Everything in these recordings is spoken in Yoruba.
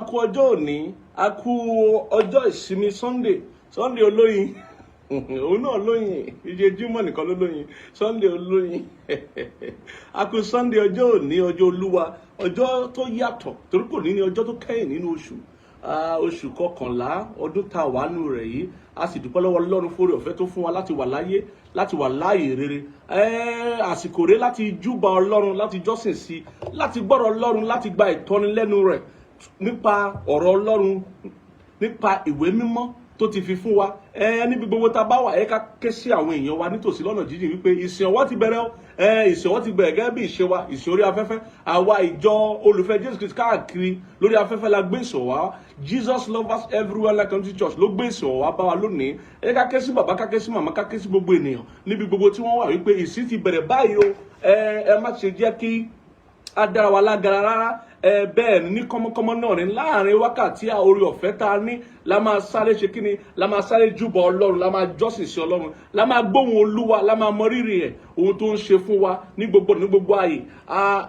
Kú ọjọ́ òní, a kú ọjọ́ ìsinmi Sunday, Sunday olóyin. Òun náà lóyin, ìjẹjúmọ́ nìkan ló lóyin, Sunday olóyin. A kú Sunday ọjọ́ òní, ọjọ́ Olúwa, ọjọ́ tó yàtọ̀, torí kò ní ní ọjọ́ tó kẹ́yìn nínú oṣù oṣù kọkànlá ọdún tá a wà nù rẹ̀ yìí. A sì dúpẹ́ lọ́wọ́ Ọlọ́run fún oore ọ̀fẹ́ tó fún wa láti wà láyé, láti wà láàyè rere. Àsìkò rẹ̀ láti júbà Ọlọ́run, láti jọ́sìn sí, láti gbọ́rọ̀ Ọlọ́run, láti gba ìtọ́ni lẹ́nu rẹ̀ nípa ọ̀rọ̀ Ọlọ́run, nípa ìwé mímọ́ tó ti fi fún wa. Níbi gbogbo tá a bá wà, ẹ ká ké sí àwọn èèyàn wa nítòsí, lọ́nà jíjìn, wípé ìsìn ọwọ́ ti bẹ̀rẹ̀ o. Ìsìn ọwọ́ ti bẹ̀rẹ̀ gẹ́gẹ́ bí ìṣe wa, ìsìn orí afẹ́fẹ́. Àwa ìjọ olùfẹ́ Jésù Kristi káàkiri lórí afẹ́fẹ́ la gbé ìsìn wá. Jesus Lovers Everywhere Life Community Church ló gbé ìsìn wá bá wa lónìí. Ẹ ká ké sí bàbá, ká ké sí màmá, ká ké sí gbogbo ènìyàn níbi gbogbo tí wọ́n wà wípé ìsìn ti bẹ̀rẹ̀ báyìí o. Ẹ má ṣe jẹ́ kí á dára wa lágara rárá. Bẹ́ẹ̀ ni, ní kọ́mọkọ́mọ náà ní láàrin wákàtí orí ọ̀fẹ́ tá a ní la máa sáré ṣe kíni, la máa sáré júbọ Ọlọ́run, la máa jọ́sìn sí Ọlọ́run, la máa gbóhùn Olúwa, la máa mọ rírì ẹ̀, ohun tó ń ṣe fún wa ní gbogbo ààyè.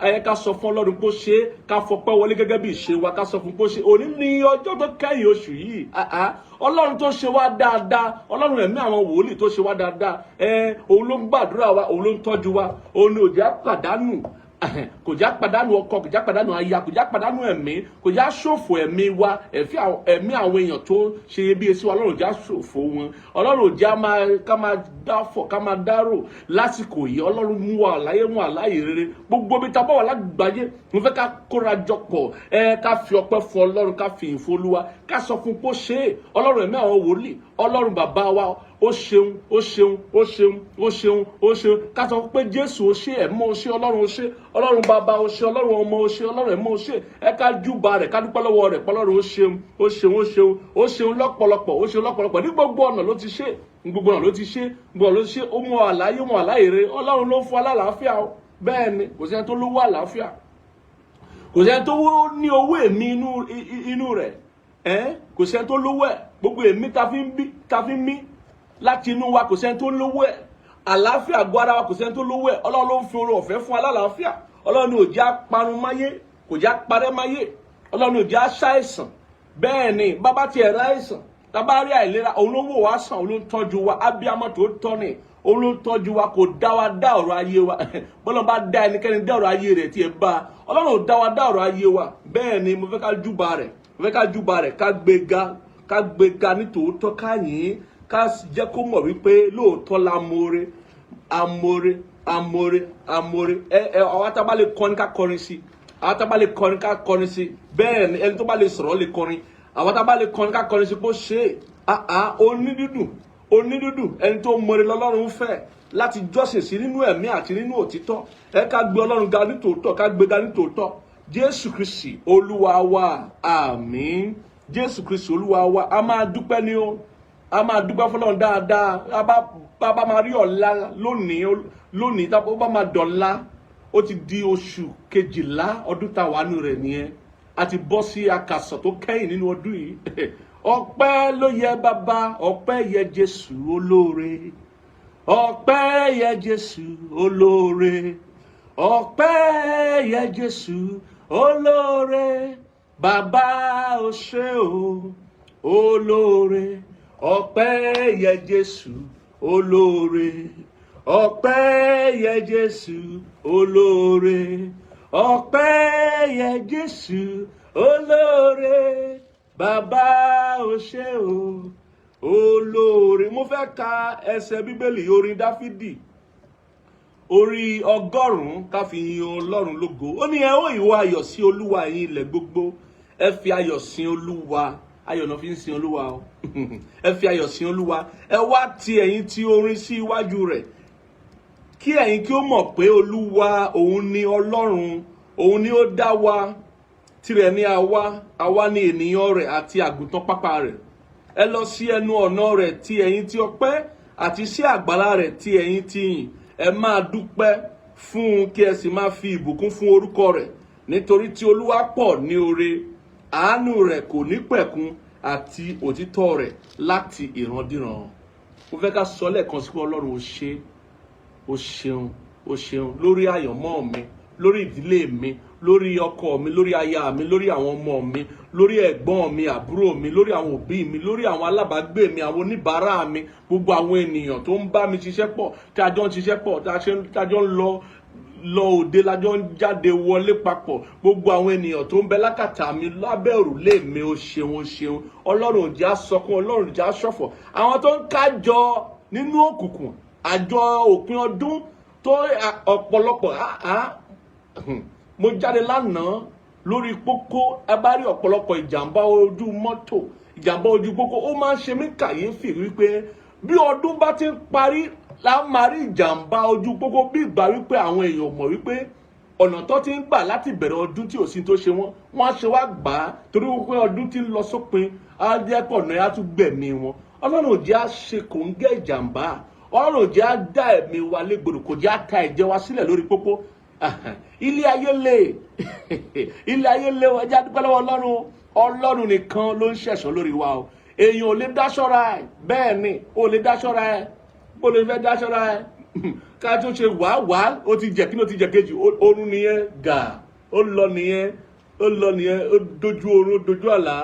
Ẹ ká sọ fún Ọlọ́run kó ṣe é, ká fọpẹ́ wọlé gẹ́gẹ́ bí ìṣe wa, ká sọ fún kó ṣe. Òní ní ọjọ́ tó kẹ́yìn oṣù yìí. Ọlọ́run tó ṣe wá dáadáa, Ọlọ́run ẹ̀mí àwọn wòlíì tó ṣe wá dáadáa, òun ló ń gbàdúrà wa, òun ló ń tọ́jú wa, òun ni ò jẹ́ pàdánù, kò já pàdánù ọkọ, kò já pàdánù aya, kò já pàdánù ẹ̀mí, kò já ṣòfò ẹ̀mí wa, ẹ̀mí àwọn èèyàn tó ṣe iyebíye sí wa. Ọlọ́run já ṣòfò wọn, Ọlọ́run já máa ká máa dáfọ̀, ká máa dárò lásìkò yìí. Ọlọ́run mú wa láyé, mú wa láyé rere. Gbogbo ibi tá a bá wà lágbàáyé, mo fẹ́ ká kóra jọ pọ̀, ká fi ọpẹ́ fún Ọlọ́run, ká fi ìyìn fún Olúwa, ká sọ fún pé ó ṣe é. Ọlọ́run ẹ̀mí àwọn wòlíì, Ọlọ́run bàbá wa, ó ṣeun, ó ṣeun, ó ṣeun, ó ṣeun, ó ṣeun. Ká sọ pé Jésù ó ṣe, ẹ̀mọ́ ó ṣe, Ọlọ́run ó ṣe, Ọlọ́run bàbá ó ṣe, Ọlọ́run ọmọ ó ṣe, Ọlọ́run ẹ̀mọ́ ó ṣe. Ẹ ká júbà rẹ̀, ká dúpẹ́ lọ́wọ́ rẹ̀ pọ́lọ́run ó ṣeun, ó ṣeun, ó ṣeun, ó ṣeun lọ́pọ̀lọpọ̀, ó ṣeun lọ́pọ̀lọpọ̀. Ní gbogbo ọ̀nà ló ti ṣe, ní gbogbo ọ̀nà ló ti ṣe, gbogbo ọ̀nà ló ti ṣe. Ó mú àlàyé, mú àlàyé rẹ̀. Ọlọ́run ló fún alálàáfíà o. Bẹ́ẹ̀ ni, kò sẹ́ni tó lówó àlàáfíà, kò sẹ́ni tó ní owó èmi inú rẹ̀ ẹ́, kò sẹ́ni tó lówó ẹ̀. Gbogbo èmi ta fi ń bí, ta fi ń mí láti inú wa, kò sẹ́ni tó lówó ẹ̀. Àlàáfíà àgọ́ ara wa, kò sẹ́ni tó lówó ẹ̀. Ọlọ́run ló ń fi oore ọ̀fẹ́ fún alálàáfíà. Ọlọ́run ní ò jẹ́ parun máyé, kò jẹ́ parẹ́ máyé. Ọlọ́run ní ò jẹ́ aṣáìsàn. Bẹ́ẹ̀ ni, bàbá tiẹ̀ ráìsàn, tábà rí àìlera, òun ló wò wá sàn, òun ló ń tọ́jú wa. Abiyamọ tó tọ́ ni, òun ló ń tọ́jú wa, kò dá wa dá ọ̀rọ̀ ayé wa. Bọ́lá bá dá ẹnikẹ́ni dá ọ̀rọ̀ ayé rẹ̀ tiẹ̀ bá, Ọlọ́run ò dá wa dá ọ̀rọ̀ ayé wa. Bẹ́ẹ̀ ni, mo fẹ́ ká júbà rẹ̀, mo fẹ́ ká júbà rẹ̀, ká gbéga, ká gbéga ní tòótọ́, ká yìn, ká jẹ́ kó mọ̀ wípé lóòótọ́ la mọ̀ọ́rẹ́, amóore, amóore, amóore. Ẹ àwọn tá a bá lè kọrin, ká kọrin sí. Àwọn tá a bá lè kọrin, ká kọrin sí. Bẹ́ẹ̀ ni, ẹni tó bá lè sọ̀rọ̀ lè kọrin. Àwọn tá a bá lè kọrin, ká kọrin sí kó ṣe é. Àá onídùdù, onídùdù, ẹni tó mọ̀ọ́rẹ́ lọ́lọ́run fẹ́ láti jọ́sìn sí nínú ẹ̀mí àti nínú òtítọ́. Ẹ ká gbé Ọlọ́run ga ní tòótọ́, ká gbé ga ní tòótọ́. Jésù Kristi Olúwa wa, àmín. Jésù Kristi Olúwa wa. A máa dúpẹ́ ni o, a máa dúpẹ́ fọlọ́run dáadáa. A bá máa rí ọ̀la lónìí, lónìí tá ó bá máa dọ̀la, ó ti di oṣù kejìlá ọdún tá a wà nù rẹ̀ nìyẹn. A ti bọ́ sí akàsọ̀ tó kẹ́yìn nínú ọdún yìí. Ọpẹ́ ló yẹ bàbá, ọpẹ́ yẹ Jésù olóore, ọpẹ́ yẹ Jésù olóore, ọpẹ́ yẹ Jésù olóore. Bàbá, o ṣé o, olóore. Ọpẹ́ yẹ Jésù olóore, ọpẹ́ yẹ Jésù olóore, ọpẹ́ yẹ Jésù olóore. Bàbá, o ṣé o, olóore. Mo fẹ́ ka ẹsẹ̀ Bíbélì, orin Dáfídì orí 100, ká fi yin Ọlọ́run lógo. Ó ní, "Ẹ ó ìwọ ayọ̀ sí Olúwa, ẹ̀yin ilẹ̀ gbogbo. Ẹ fi ayọ̀ sin Olúwa." Ayọ̀ náà fi ń sin Olúwa o. Ẹ fi ayọ̀ sin Olúwa, ẹ wá ti ẹ̀yin tí orin sí iwájú rẹ̀. Kí ẹ̀yin kí ó mọ̀ pé Olúwa, òun ni Ọlọ́run, òun ni ó dá wa, tirẹ̀ ni àwa, àwa ni ènìyàn rẹ̀ àti àgùntàn pápá rẹ̀. Ẹ lọ sí ẹnu ọ̀nà rẹ̀ ti ẹ̀yin tí ọpẹ́, àti sí àgbàlá rẹ̀ ti ẹ̀yin tí yìn. Ẹ máa dúpẹ́ fún un, kí ẹ sì máa fi ìbùkún fún orúkọ rẹ̀, nítorí tí Olúwa pọ̀ ní oore, àánú rẹ̀ kò ní pẹ̀kun, àti òtítọ́ rẹ̀ láti ìrandíran. Mo fẹ́ ká sọ lẹ́ẹ̀kan sí pé Ọlọ́run, ó ṣe, ó ṣeun, ó ṣeun lórí àyànmọ́ mi, lórí ìdílé mi, lórí ọkọ mi, lórí aya mi, lórí àwọn ọmọ mi, Lórí ẹ̀gbọ́n mi, àbúrò mi, lórí àwọn òbí mi, lórí àwọn alábàágbé mi, àwọn oníbàárà mi, gbogbo àwọn ènìyàn tó ń bá mi ṣiṣẹ́ pọ̀, tí a jọ ń ṣiṣẹ́ pọ̀, tí a jọ ń lọ lọ òde, lájọ ń jáde wọlé papọ̀, gbogbo àwọn ènìyàn tó ń bẹ lákàtà mi, lábẹ́ òrùlé mi, ó ṣeun, ó ṣeun. Ọlọ́run ò jẹ́ á sọkún, Ọlọ́run ò jẹ́ á ṣọ̀fọ̀. Àwọn tó ń kájọ nínú òkùnkùn, àjọ òpin ọdún tó ọ̀pọ̀lọpọ̀. Mo jáde lánàá lórí pópó, ẹ bá rí ọ̀pọ̀lọpọ̀ ìjàmbá ojú mọ́tò, ìjàmbá ojú pópó. Ó máa ń ṣe mí kàyéfì wípé bí ọdún bá ti ń parí la máa rí ìjàmbá ojú pópó, bí ìgbà wípé àwọn èèyàn mọ̀ wípé ọ̀nà tó ti ń gbà láti bẹ̀rẹ̀ ọdún tí ò sí tó ṣe wọ́n, wọ́n á ṣe wá gbà á torí wípé ọdún ti ń lọ sópin, á jẹ́ pọ̀ náà á tún gbẹ̀mí wọn. Ọlọ́run ò jẹ́ á ṣe kòńgẹ́ ìjàmbá. Ọlọ́run ò jẹ́ á dá ẹ̀mí wa légbodò, kò jẹ́ á ta ẹ̀jẹ̀ wa sílẹ̀ lórí pópó. Ilé ayé lè, ilé ayé lè. Ẹ jẹ́ á dúpẹ́ lọ́wọ́ Ọlọ́run. Ọlọ́run nìkan ló ń ṣẹ̀ṣọ́ lórí wa o. Èèyàn ò lè dáṣọ́ra ẹ̀. Bẹ́ẹ̀ ni, ò lè dáṣọ́ra ẹ̀. Bó lè fẹ́ dáṣọ́ra ẹ̀? Ká tó ṣe wàá wàá, ó ti jẹ kí ló ti jẹ kejì, oorun nìyẹn gà, ó lọ nìyẹn, ó lọ nìyẹn, ó dojú oorun, ó dojú àlá.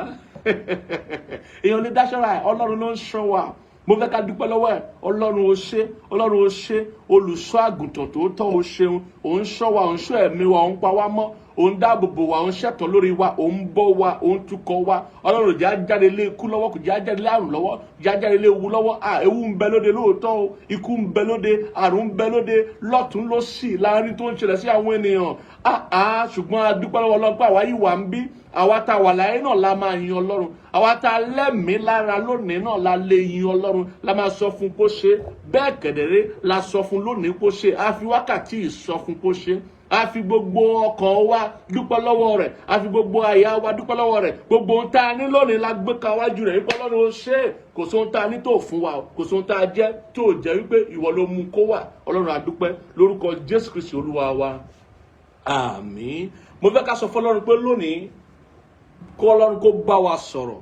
Èèyàn lè dáṣọ́ra ẹ̀. Ọlọ́run ló ń ṣọ́ wa. Mo fẹ́ ká dúpẹ́ lọ́wọ́ ẹ̀. Ọlọ́run, ó ṣé. Ọlọ́run, ó ṣé. Olùṣọ́ àgùntàn tòótọ́, ó ṣeun. Òun ṣọ́ wa, òun ṣọ́ ẹ̀mí wa, òun pa wá mọ́, òun dáàbò bò wa, òun ṣẹ̀tọ́ lórí wa, òun bọ́ wa, òun tukọ̀ wa. Ọlọ́run jẹ́ á jáde lé ikú lọ́wọ́, kò jẹ́ á jáde lé àrùn lọ́wọ́, jẹ́ á jáde lé ewu lọ́wọ́. À, ewu ń bẹ lóde lóòótọ́ o. Ikú ń bẹ lóde, àrùn ń bẹ lóde, lọ́tún lósì láàrin tó ń ṣẹlẹ̀ sí àwọn ènìyàn. Àá, ṣùgbọ́n a dúpẹ́ lọ́wọ́ Ọlọ́run pé àwa yìí wà ń bí. Àwa tá a wà láyé náà la máa yin Ọlọ́run. Àwa tá a lẹ́mìí lára lónìí náà la lè yin Ọlọ́run, la máa sọ fún kó ṣe bẹ́ẹ̀. Kẹ̀dẹ̀rẹ́ la sọ fún lónìí kó ṣe. A fi wákàtí ìsọ fún kó ṣe. A fi gbogbo ọkàn wa dúpẹ́ lọ́wọ́ rẹ̀. A fi gbogbo àyà wa dúpẹ́ lọ́wọ́ rẹ̀. Gbogbo ohun tá a ní lónìí la gbé ka wájú rẹ̀ wípé Ọlọ́run, ó ṣe é. Kò sóhun tá a ní tó fún wa, kò sóhun tá a jẹ́ tó jẹ́ wípé ìwọ ló mú kó wà. Ọlọ́run, a dúpẹ́ lórúkọ Jésù Kristi Olúwa wa, àmín. Mo fẹ́ ká sọ fọlọ́run pé lónìí, kó Ọlọ́run kó bá wa sọ̀rọ̀,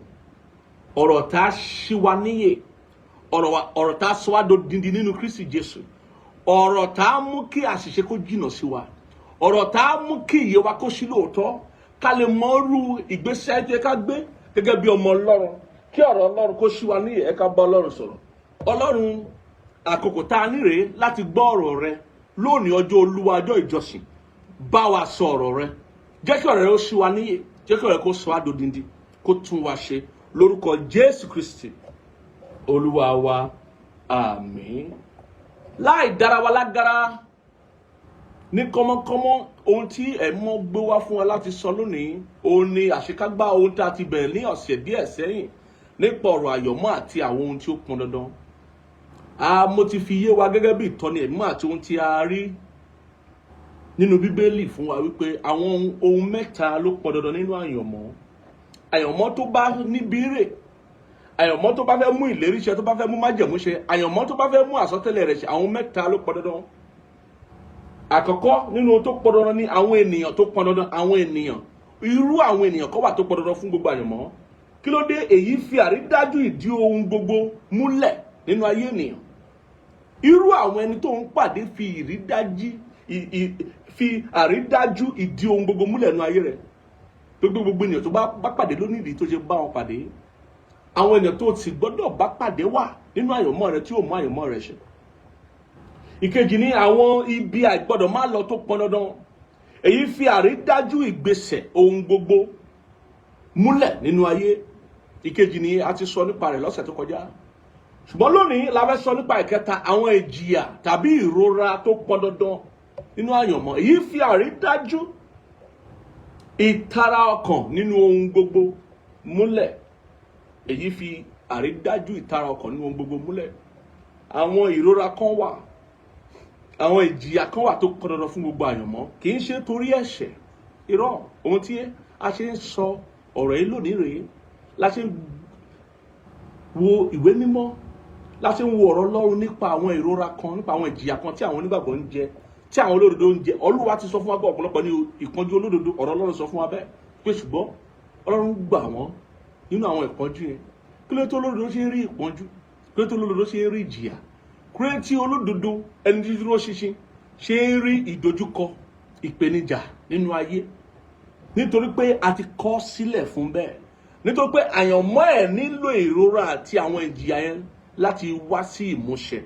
ọ̀rọ̀ tá a ṣí wa níyè, ọ̀rọ̀ tá a sọ wá dodindi nínú Kristi Jésù, ọ̀rọ̀ tá a mú kí àṣìṣe kó jìnnà sí wa, ọ̀rọ̀ tá a mú kí ìyè wa kó sí lóòótọ́, ká lè mọrú ìgbésẹ̀ tó yẹ ká gbé gẹ́gẹ́ bí ọmọ Ọlọ́run. Kí ọ̀rọ̀ Ọlọ́run kó ṣí wa níyè. Ẹ ká bá Ọlọ́run sọ̀rọ̀. Ọlọ́run, àkókò tá a ní rèé láti gbọ́ ọ̀rọ̀ rẹ lónìí, ọjọ́ Olúwa, ọjọ́ ìjọsìn. Bá wa sọ ọ̀rọ̀ rẹ. Jẹ́ kí ọ̀rọ̀ rẹ ó ṣí wa níyè. Jẹ́ kí ọ̀rọ̀ rẹ kó sọ wá dodindi, kó tún wa ṣe, lórúkọ Jésù Kristi Olúwa wa, àmín. Láì dára wa lágara, ní kọ́mọ́kọ́mọ́, ohun tí ẹ̀mọ́ gbé wá fún wa láti sọ lónìí, òun ni àṣekágbá ohun tá a ti bẹ̀rẹ̀ ní ọ̀sẹ̀ díẹ̀ sẹ́yìn nípa ọ̀rọ̀ àyànmọ́ àti àwọn ohun tí ó pọn dandan. A mo ti fi yé wa gẹ́gẹ́ bí ìtọ́ni ẹ̀mọ́ àti ohun tí a rí nínú Bíbélì fún wa wípé àwọn ohun mẹ́ta ló pọn dandan nínú àyànmọ́. Àyànmọ́ tó bá níbi rè, àyànmọ́ tó bá fẹ́ mú ìlérí ṣẹ, tó bá fẹ́ mú májẹ̀mú ṣẹ, àyànmọ́ tó bá fẹ́ mú àsọtẹ́lẹ̀ rẹ̀ ṣẹ, àwọn mẹ́ta ló pọn dandan. Àkọ́kọ́ nínú ohun tó pọn dandan ní àwọn ènìyàn tó pọn dandan. Àwọn ènìyàn, irú àwọn ènìyàn kọ́ wà tó pọn dandan fún gbogbo àyànmọ́. Kí ló dé? Èyí fi àrídájú ìdí ohun gbogbo múlẹ̀ nínú ayé ènìyàn. Irú àwọn ẹni tó ń pàdé fi àrídájú ìdí ohun gbogbo múlẹ̀ nínú ayé rẹ̀. Gbogbo ènìyàn tó bá pàdé ló ní ìdí tó ṣe bá wọn pàdé. Àwọn ènìyàn tó ti gbọ́dọ̀ bá pàdé wà nínú àyànmọ́ rẹ tí yóò mú àyànmọ́ rẹ ṣẹ. Ìkejì ní àwọn ibi àìgbọ́dọ̀ má lọ tó pọn dandan. Èyí fi àrídájú ìgbésẹ̀ ohun gbogbo múlẹ̀ nínú ayé. Ìkejì ni a ti sọ nípa rẹ̀ lọ́sẹ̀ tó kọjá, ṣùgbọ́n lónìí la fẹ́ sọ nípa ìkẹta, àwọn ìjìyà tàbí ìrora tó pọn dandan nínú àyànmọ́. Èyí fi àrídájú ìtara ọkàn nínú ohun gbogbo múlẹ̀. Èyí fi àrídájú ìtara ọkàn nínú ohun gbogbo múlẹ̀. Àwọn ìrora kan wà, àwọn ìjìyà kan wà tó pọn dandan fún gbogbo àyànmọ́. Kì í ṣe torí ẹ̀ṣẹ̀, irọ́. Ohun tí a ṣe ń sọ ọ̀rọ̀ yìí lónìí rèé, la ṣe ń wo ìwé mímọ́, la ṣe ń wo ọ̀rọ̀ Ọlọ́run nípa àwọn ìrora kan, nípa àwọn ìjìyà kan tí àwọn onígbàgbọ́ ń jẹ, tí àwọn olódodo ń jẹ. Olúwa ti sọ fún wa pé ọ̀pọ̀lọpọ̀ ní ìpọ́njú olódodo. Ọ̀rọ̀ Ọlọ́run sọ fún wa bẹ́ẹ̀ pé ṣùgbọ́n Ọlọ́run gbà wọ́n nínú àwọn ìpọ́njú yẹn. Kí ló tó olódodo ṣe ń rí ìpọ́njú? Kí ló tó olódodo ṣe ń rí ìjìyà? Kí ló tí olódodo, ẹni tí dúró ṣinṣin, ṣe ń rí ìdojúkọ, ìpèníjà nínú ayé? Nítorí pé a ti kọ sílẹ̀ fún bẹ́ẹ̀, nítorí pé àyànmọ́ ẹ̀ nílò ìrora àti àwọn ìjìyà yẹn láti wá sí ìmúṣẹ.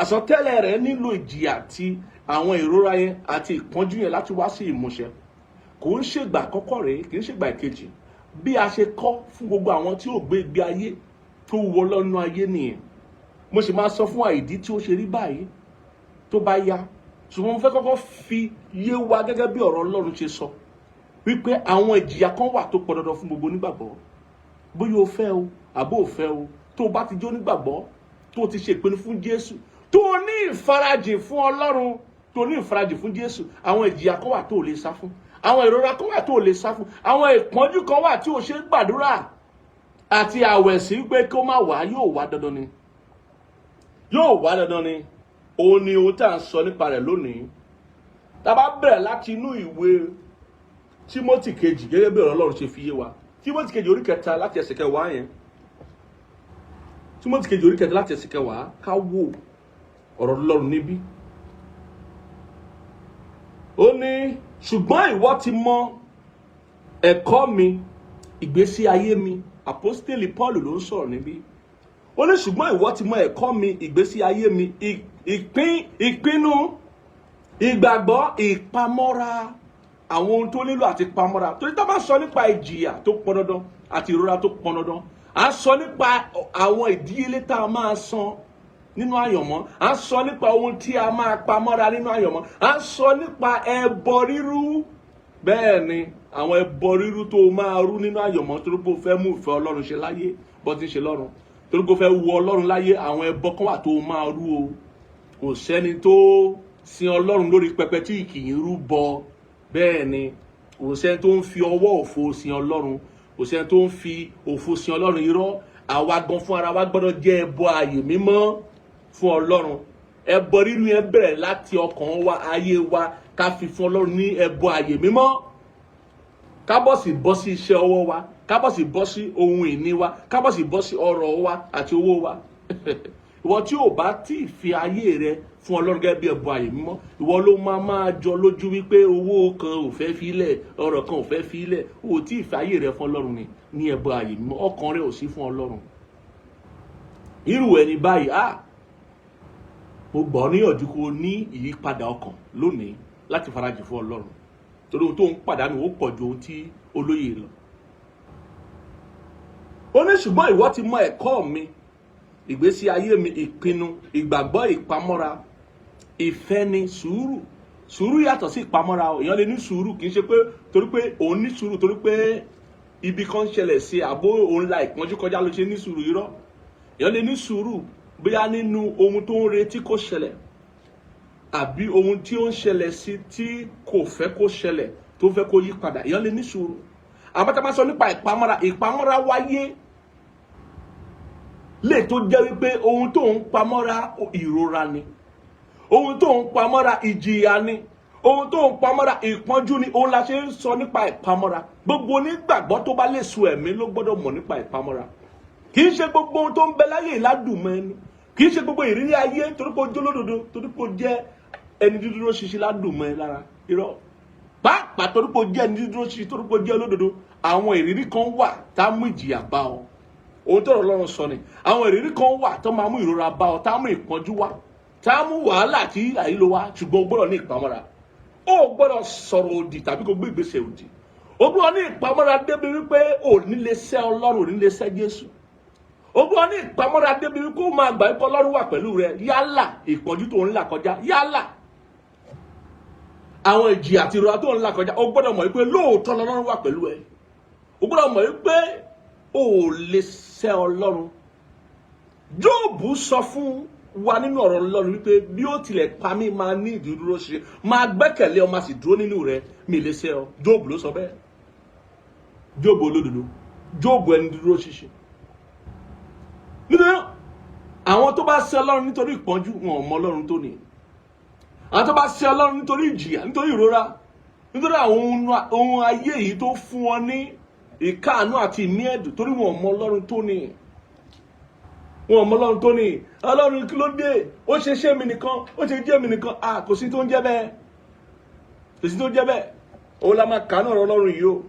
Àsọtẹ́lẹ̀ rẹ̀ nílò ìjìyà àti àwọn ìrora yẹn àti ìpọ́njú yẹn láti wá sí ìmúṣẹ. Kò ń ṣègbà àkọ́kọ́ rèé, kì í ṣègbà ìkejì. Bí a ṣe kọ́ fún gbogbo àwọn tí ò gbé ìgbé ayé tó wọ lọ́nà ayé nìyẹn. Mo sì máa sọ fún wa ìdí tí ó ṣe rí báyìí tó bá yá, ṣùgbọ́n mo fẹ́ kọ́kọ́ fi yé wa gẹ́gẹ́ bí ọ̀rọ̀ Ọlọ́run ṣe sọ wípé àwọn ìjìyà kan wà tó pọn dandan fún gbogbo onígbàgbọ́. Bóyá o fẹ́ o àbó o fẹ́ o, tó o bá ti jẹ́ onígbàgbọ́, tó o ti ṣe ìpinnu fún Jésù, tó o ní ìfarajìn fún Ọlọ́run, tó o ní ìfarajìn fún Jésù, àwọn ìjìyà kan wà tó o lè sá fún, àwọn ìrora kan wà tó o lè sá fún, àwọn ìpọ́njú kan wà tí o ṣe gbàdúrà àti àwẹ̀ sí pé kó má wá, yóò wá dandan ni, yóò wá dandan ni. Òun ni ohun tí à ń sọ nípa rẹ̀ lónìí. Tá a bá bẹ̀rẹ̀ láti inú ìwé Tímótì kejì, gẹ́gẹ́ bí ọ̀rọ̀ Ọlọ́run ṣe fi yé wa, Tímótì kejì orí kẹta láti ẹsẹ̀ kẹwàá yẹn, Tímótì kejì orí kẹta láti ẹsẹ̀ kẹwàá, ká wò ọ̀rọ̀ Ọlọ́run níbí. Ó ní, "Ṣùgbọ́n ìwọ ti mọ ẹ̀kọ́ mi, ìgbésí ayé mi." Àpọ́stélì Paul ló ń sọ̀rọ̀ níbí. Ó ní, "Ṣùgbọ́n ìwọ ti mọ ẹ̀kọ́ mi, ìgbésí ayé mi, ìpinnu, ìgbàgbọ́, ìpamọ́ra," àwọn ohun tó nílò àti pamọ́ra. Torí tó bá sọ nípa ìjìyà tó pọn dandan àti ìrora tó pọn dandan, à ń sọ nípa àwọn ìdíyelé tá a máa san nínú àyànmọ́, à ń sọ nípa ohun tí a máa pamọ́ra nínú àyànmọ́, à ń sọ nípa ẹbọ rírú. Bẹ́ẹ̀ ni, àwọn ẹbọ rírú tó máa rú nínú àyànmọ́, torí pé o fẹ́ mú ìfẹ́ Ọlọ́run ṣe láyé bó ti ń ṣe lọ́run, torí pé o fẹ́ wu Ọlọ́run láyé, àwọn ẹbọ kan wà tó máa rú o. Kò sẹ́ni tó sin Ọlọ́run lórí pẹpẹ tí kì í rú bọ. Bẹ́ẹ̀ ni, kò sẹ́ni tó ń fi ọwọ́ òfo sin Ọlọ́run, kò sẹ́ni tó ń fi òfo sin Ọlọ́run. Irọ́. Àwa gan fún ara wa gbọ́dọ̀ jẹ́ ẹbọ ààyè mímọ́ fún Ọlọ́run. Ẹbọ rírú yẹn bẹ̀rẹ̀ láti ọkàn wa, ayé wa, ká fi fún Ọlọ́run ní ẹbọ ààyè mímọ́, ká bọ́ sí bọ́ sí iṣẹ́ ọwọ́ wa, ká bọ́ sí bọ́ sí ohun ìní wa, ká bọ́ sí bọ́ sí ọrọ̀ wa àti owó wa. Ìwọ tí ò bá tí ì fi ayé rẹ fún Ọlọ́run gẹ́gẹ́ bí ẹbọ ààyè mímọ́, ìwọ ló máa jọ lójú wípé owó kan ò fẹ́ fi lẹ̀, ọrọ̀ kan ò fẹ́ fi lẹ̀. O ò tí ì fi ayé rẹ fún Ọlọ́run ní ẹbọ ààyè mímọ́. Ọkàn rẹ ò sí fún Ọlọ́run. Irú ẹni báyìí, ah, mo gbọ́ níyànjú kó o ní ìyípadà ọkàn lónìí láti farajìn fún Ọlọ́run, torí ohun tó ń pàdánù ó pọ̀ ju ohun tí olóye lọ. Ó ní, "Ṣùgbọ́n ìwọ ti mọ ẹ̀kọ́ mi, ìgbésí ayé mi, ìpinnu, ìgbàgbọ́, ìpamọ́ra, ìfẹ́ ni sùúrù." Sùúrù yàtọ̀ sí ìpamọ́ra o. Èèyàn lè ní sùúrù, kì í ṣe pé torí pé òun ní sùúrù torí pé ibi kan ń ṣẹlẹ̀ sí àbó òun la ìpọ́njú kọjá ló ṣe ní sùúrù. Irọ́. Èèyàn lè ní sùúrù bóyá nínú ohun tó ń retí kó ṣẹlẹ̀, àbí ohun tí ó ń ṣẹlẹ̀ sí tí kò fẹ́ kó ṣẹlẹ̀, tó fẹ́ kó yí padà. Èèyàn lè ní sùúrù. Àmọ́ tá a bá sọ nípa ìpamọ́ra, ìpamọ́ra wáyé lè tó jẹ́ wípé ohun tó ń pamọ́ra, ìrora ni ohun tó ń pamọ́ra, ìjìyà ni ohun tó ń pamọ́ra, ìpọ́njú ni. Òun la ṣe ń sọ nípa ìpamọ́ra. Gbogbo onígbàgbọ́ tó bá lè so ẹ̀mí ló gbọ́dọ̀ mọ̀ nípa ìpamọ́ra. Kì í ṣe gbogbo ohun tó ń bẹ láyé ìládùnmọ́ ẹni. Kì í ṣe gbogbo ìrírí ayé torí pé o jólódodo, torí pé o jẹ́ ẹni dídúró ṣinṣin, ládùnmọ́ ẹ lára. Irọ́. Pàápàá torí pé o jẹ́ ẹni dídúró ṣinṣin, torí pé o jẹ́ olódodo, àwọn ìrírí kan wà tá a mú ìjìyà bá ọ. Ohun tó Ọlọ́run sọ ni, àwọn ìrírí kan wà tó máa mú ìrora bá ọ, tá a mú ìpọ́njú wá, tá a mú wàhálà tí àyílò wá. Ṣùgbọ́n o gbọ́dọ̀ ní ìpamọ́ra. O gbọ́dọ̀ sọ̀rọ̀ òdì tàbí kó gbé ìgbésẹ̀ òdì. O gbọ́dọ̀ ní ìpamọ́ra débi wípé o ní lè sẹ́ Ọlọ́run, ò ní lè sẹ́ Jésù. O gbọ́dọ̀ ní ìpamọ́ra débi wípé o máa gbà wípé Ọlọ́run wà pẹ̀lú rẹ, yálà ìpọ́njú tó ń là kọjá, yálà àwọn ìjìyà àti ìrora tó ń là kọjá. O gbọ́dọ̀ mọ̀ wípé lóòótọ́ lọ́lọ́run wà pẹ̀lú ẹ. O gbọ́dọ̀ mọ̀ wípé o ò lè sẹ́ Ọlọ́run. Jóòbù sọ fún wa nínú ọ̀rọ̀ Ọlọ́run wípé, "Bí ó tilẹ̀ pa mí, máa ní ìdúró ṣe, máa gbẹ́kẹ̀lé ọ, máa sì dúró nínú rẹ, mi lè sẹ́ ọ." Jóòbù ló sọ bẹ́ẹ̀. Jóòbù olódodo, Jóòbù ẹni dúró ṣinṣin. Nítorí àwọn tó bá sẹ́ Ọlọ́run nítorí ìpọ́njú, wọn ò mọ Ọlọ́run tó ní. Àwọn tó bá sẹ́ Ọlọ́run nítorí ìjìyà, nítorí ìrora, nítorí àwọn ohun ayé yìí tó fún wọn ní ìkáàánú àti ìmí ẹ̀dùn, torí wọn ò mọ Ọlọ́run tó ní, wọn ò mọ Ọlọ́run tó ní. Ọlọ́run, kí ló dé? Ó ṣe ṣé mi nìkan? Ó ṣe jẹ́ mi nìkan? À, kò sí tó ń jẹ́ bẹ́ẹ̀, kò sí tó ń jẹ́ bẹ́ẹ̀. Ó la máa kà náà ọ̀rọ̀ Ọlọ́run yìí o.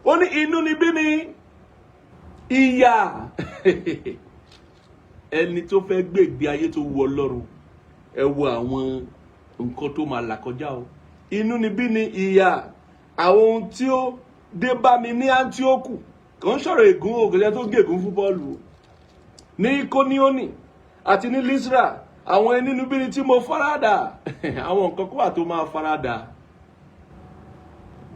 Ó ní inúnibíni, ìyà. Ẹni tó fẹ́ gbé ìgbé ayé tó wu Ọlọ́run, ẹ wo àwọn nǹkan tó máa là kọjá o. Inúnibíni, ìyà, àwọn ohun tí ó dé bá mi ní Áńtíókù. Kò ń sọ̀rọ̀ ègún o, kò sẹ́ni tó gègún fún Pọ́ọ̀lù o. Ní Ikóníónì àti ní Lísírà, àwọn inúnibíni tí mo faradà. Àwọn nǹkan kó wà tó máa faradà.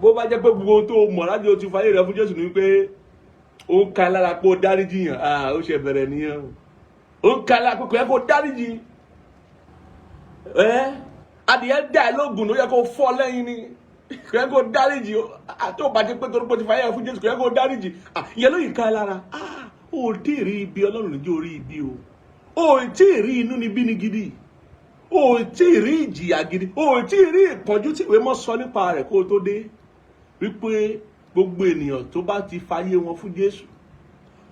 Bó bá jẹ́ pé gbogbo ohun tó mọ̀ láti o ti fayé rẹ fún Jésù ni wípé ó ń ka lára pé ó dáríjì yàn, ó ṣe bẹ̀rẹ̀ nìyẹn o. Ó ń ka lára pé kò yẹ kó dáríjì ẹ. Adìyẹ dà ẹ lóògùn, ló yẹ kó fọ́ lẹ́yìn ni. Kò yẹ kó dáríjì. Tó bá jẹ́ pé torí pé o ti fayé rẹ fún Jésù, kò yẹ kó dáríjì, ìyẹn ló yìí ká ẹ lára. Ó tí ì rí ibi Ọlọ́run níjó rí ibi o. Ó tí ì rí inúnibíni gidi, ó tí ì rí ìjìyà gidi, ó tí ì rí ìpọ́njú tí ìwé mọ́ sọ nípa rẹ̀ kó o tó dé, wípé gbogbo ènìyàn tó bá ti fayé wọn fún Jésù,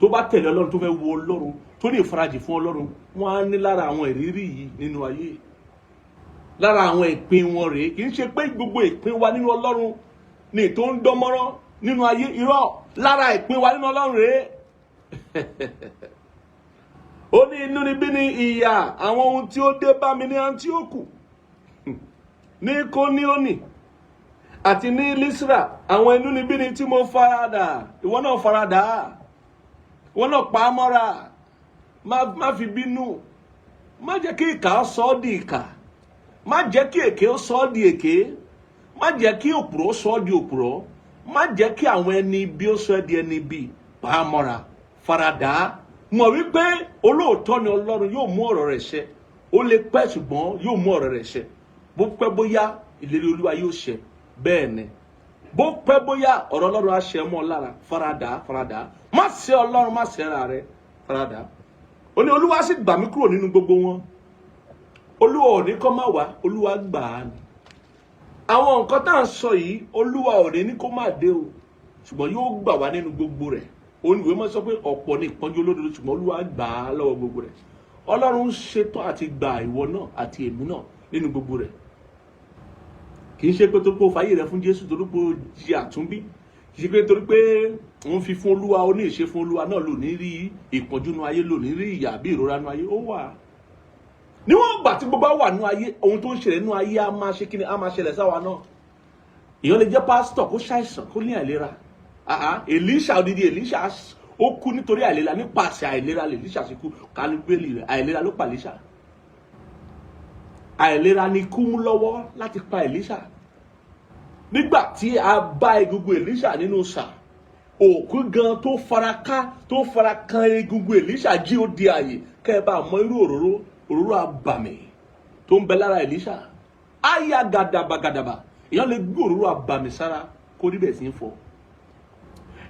tó bá tẹ̀lé Ọlọ́run, tó fẹ́ wo Ọlọ́run, tó ní ìfarajì fún Ọlọ́run, wọ́n á ní lára àwọn ìrírí yìí nínú ayé. Lára àwọn ìpín wọn rèé. Kì í ṣe pé gbogbo ìpín wa nínú Ọlọ́run ní tó ń dánmọ́rán nínú ayé. Irọ́. Lára ìpín wa nínú Ọlọ́run rèé. Ó ní inúnibíni, ìyà, àwọn ohun tí ó dé bá mi ní Áńtíókù, ní Kóníónì àti ní Lísírà, àwọn inúnibíni tí mo faradà. Ìwọ náà faradà, ìwọ náà pa á mọ́ra. Má fi bínú. Má jẹ́ kí ìkà sọ ọ́ di ìkà. Má jẹ́ kí èké ó sọ ọ́ di èké. Má jẹ́ kí òpùrọ́ sọ ọ́ di òpùrọ́. Má jẹ́ kí àwọn ẹni ibi ó sọ ẹ́ di ẹni ibi. Pa á mọ́ra, faradà. Mọ̀ wípé olóòótọ́ ni Ọlọ́run, yóò mú ọ̀rọ̀ rẹ̀ ṣẹ. Ó lè pẹ́, ṣùgbọ́n yóò mú ọ̀rọ̀ rẹ̀ ṣẹ. Bó pẹ́ bóyá, ìlérí Olúwa yóò ṣẹ. Bẹ́ẹ̀ ni, bó pẹ́ bóyá, ọ̀rọ̀ Ọlọ́run á ṣẹ mọ́ ọ lára. Faradà, faradà. Má ṣe Ọlọ́run, má ṣe ara rẹ. Faradà. Ó ní Olúwa sì gbà mí kúrò nínú gbogbo wọn. Olúwa ò ní kó má wá, Olúwa gbà á ni. Àwọn nǹkan tá à ń sọ yìí, Olúwa ò ní kó má dé o, ṣùgbọ́n yóò gbà wá nínú gbogbo rẹ̀. Oníwèé mọ́ sọ pé ọ̀pọ̀ ní ìpọ́njú olódodo, ṣùgbọ́n Olúwa gbà á lọ́wọ́ gbogbo rẹ̀. Ọlọ́run ń ṣetán àti gbà ìwọ náà àti èmi náà nínú gbogbo rẹ̀. Kì í ṣe pé torí pé o fàyè rẹ fún Jésù, torí pé o jí àtúnbí, kì í ṣe pé torí pé òun fi fún Olúwa, ó ní ìṣe fún Olúwa náà lò ní rí ìpọ́njú nú ayé, lò ní rí ìyà bí ìrora nú ayé. Ó wà níwọ̀n ìgbà tí gbogbo wà nú ayé. Ohun tó ń ṣẹlẹ̀ nú ayé á máa ṣe kí ni, á máa ṣẹlẹ̀ sáwa náà. Èèyàn lè jẹ́ pásítọ̀ kó ṣàìsàn, kó ní àìlera. Èlíṣà, odidi Èlíṣà, ó kú nítorí àìlera. Nípasẹ̀ àìlera lèlíṣà sì kú. Kálíbélì rẹ̀, àìlera ló pa Èlíṣà. Àìlera ni ikú mú lọ́wọ́ láti pa Èlíṣà. Nígbà tí a bá egungun Èlíṣà nínú sà, òkú gan tó fara ká, tó fara kan egungun Èlíṣà jí, ó di àyè. Kẹ́ ẹ bá mọ irú òróró abàmì tó ń bẹ lára Èlíṣà. Áyà gàdàbà gàdàbà. Èèyàn lè gbé òróró abàmì sára kó rí bẹ́ẹ̀ sí ń fọ.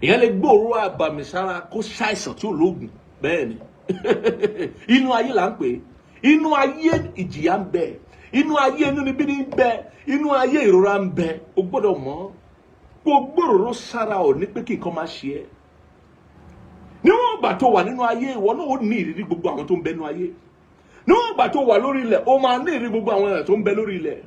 Èèyàn lè gbé òróró abàmì sára kó ṣàìsàn tí ò lóògùn. Bẹ́ẹ̀ ni, inú ayé là ń pè é. Inú ayé, ìjìyà ń bẹ. Inú ayé, inúnibíni ń bẹ. Inú ayé, ìrora ń bẹ. O gbọ́dọ̀ mọ̀ kó o gbòòrò sára ò ní pé kí nǹkan máa ṣe ẹ́. Níwọ̀n ìgbà tó wà nínú ayé, ìwọ náà ó ní ìrírí gbogbo àwọn tó ń bẹ nínú ayé. Níwọ̀n ìgbà tó wà lórí ilẹ̀, ó máa ní ìrírí gbogbo àwọn èèyàn tó ń bẹ lórí ilẹ̀.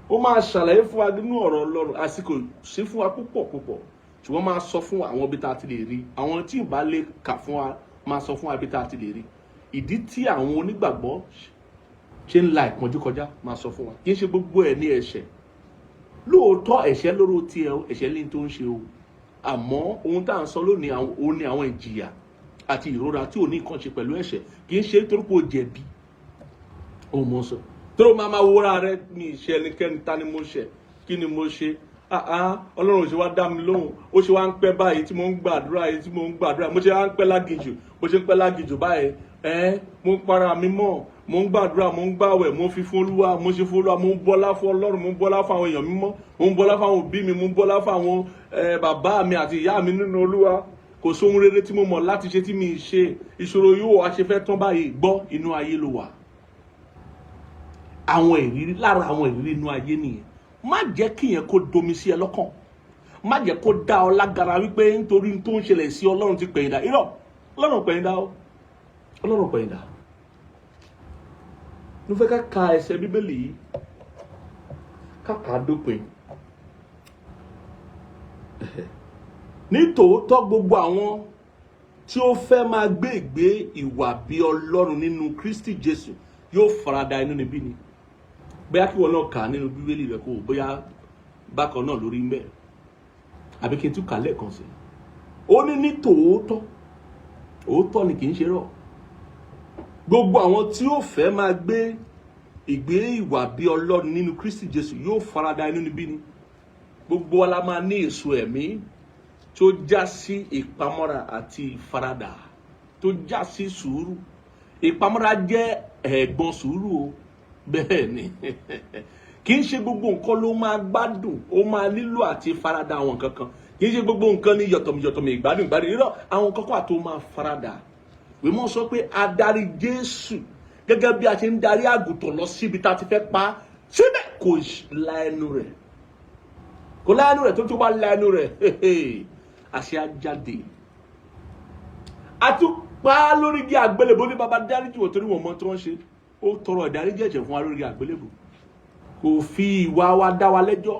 Ó máa ṣàlàyé fún wa nínú ọ̀rọ̀ Ọlọ́run. Àsìkò sí fún wa púpọ̀ púpọ̀, ṣùgbọ́n máa sọ fún àwọn ibi tá a ti lè rí. Àwọn tí ì bá lè kà fún wa, máa sọ fún wa ibi tá a ti lè rí ìdí tí àwọn onígbàgbọ́ ṣe ń la ìpọ́njú kọjá. Máa sọ fún wa, kì í ṣe gbogbo ẹ̀ ní ẹ̀ṣẹ̀. Lóòótọ́, ẹ̀ṣẹ̀ lóró tiẹ̀ o, ẹ̀ṣẹ̀ ní tó ń ṣe o. Àmọ́ ohun tá à ń sọ lónìí, òun ni àwọn ìjìyà àti ìrora tí ò ní nǹkan ṣe pẹ̀lú ẹ̀ṣẹ̀. Kì í ṣe nítorí pé o jẹ̀bi. Òun mọ̀ sọ tó máa wúra rẹ ní ìṣe ẹnikẹ́ni. Ta ni mo ṣẹ̀? Kí ni mo ṣe? Ọlọ́run ò ṣe wá dá mi lóhùn, ó ṣe wá ń pẹ́ báyìí tí mo ń gbàdúrà yìí, tí mo ń gbàdúrà, mo ṣe wá ń pẹ́ láginjù, mo ṣe ń pẹ́ láginjù báyìí? Ẹ mo ń para mi mọ́, mo ń gbàdúrà, mo ń gbàwẹ̀, mo ń fi fún Olúwa, mo ń ṣe fún Olúwa, mo ń bọ́lá fún Ọlọ́run, mo ń bọ́lá fún àwọn èèyàn mímọ́, mo ń bọ́lá fún àwọn òbí mi, mo ń bọ́lá fún àwọn bàbá mi àti ìyá mi nínú Olúwa. Kò sóhun rere tí mo mọ̀ láti ṣe tí mi ṣe. Ìṣòro yóò wá ṣe fẹ́ tán báyìí? Gbọ́, inú ayé ló wà. Àwọn ìrírí, lára àwọn ìrírí inú ayé nìyẹn. Má jẹ́ kí yẹn kó domi sí ẹ lọ́kàn. Má jẹ́ kó dá ọ lágara wípé nítorí tó ń ṣẹlẹ̀ sí Ọlọ́run ti pẹ̀yìndà. Irọ́, Ọlọ́run pẹ̀yìndà o, Ọlọ́run pẹ̀yìndà. Mo fẹ́ ká ka ẹsẹ̀ Bíbélì yìí, ká kà á dópin. Nítòótọ́, gbogbo àwọn tí ó fẹ́ máa gbé ìgbé ìwà bí Ọlọ́run nínú Kristi Jésù yóò farada inúnibíni. Bóyá kí wọn náà kà á nínú Bíbélì rẹ, kó o bóyá bákan náà lórí mbẹ, àbí kí n tún kà á lẹ́ẹ̀kan sí i. Ó ní nítòótọ́, òótọ́ ni, kì í ṣe rọ̀, gbogbo àwọn tí ó fẹ́ máa gbé ìgbé ìwà bí Ọlọ́run nínú Kristi Jésù yóò farada inúnibíni. Gbogbo wa la máa ní èso ẹ̀mí tó já sí ìpamọ́ra àti ìfaradà, tó já sí sùúrù. Ìpamọ́ra jẹ́ ẹ̀gbọ́n sùúrù o. Bẹ́ẹ̀ ni, kì í ṣe gbogbo nǹkan ló máa gbádùn, ó máa nílò àti farada àwọn nǹkan kan. Kì í ṣe gbogbo nǹkan ní yọ̀tọ̀mí yọ̀tọ̀mí, ìgbádùn ìgbádùn, irọ́. Àwọn nǹkan kan tó máa farada. Wèmọ́ sọ pé adarí Jésù gẹ́gẹ́ bí a ṣe ń darí àgùntàn lọ síbi tá a ti fẹ́ pa á, síbẹ̀ kò la ẹnu rẹ̀, kò la ẹnu rẹ̀. Tó bá la ẹnu rẹ̀, àṣẹ á jáde. A tún pa á lórí igi àgbélébùú ní, "Bàbá, dáríjì wọ́n, torí wọn mọ tí wọ́n ṣe." Ó tọrọ ìdáríjì ẹ̀ṣẹ̀ fún wa lórí igi àgbélébùú. Kò fi ìwà wa dá wa lẹ́jọ́,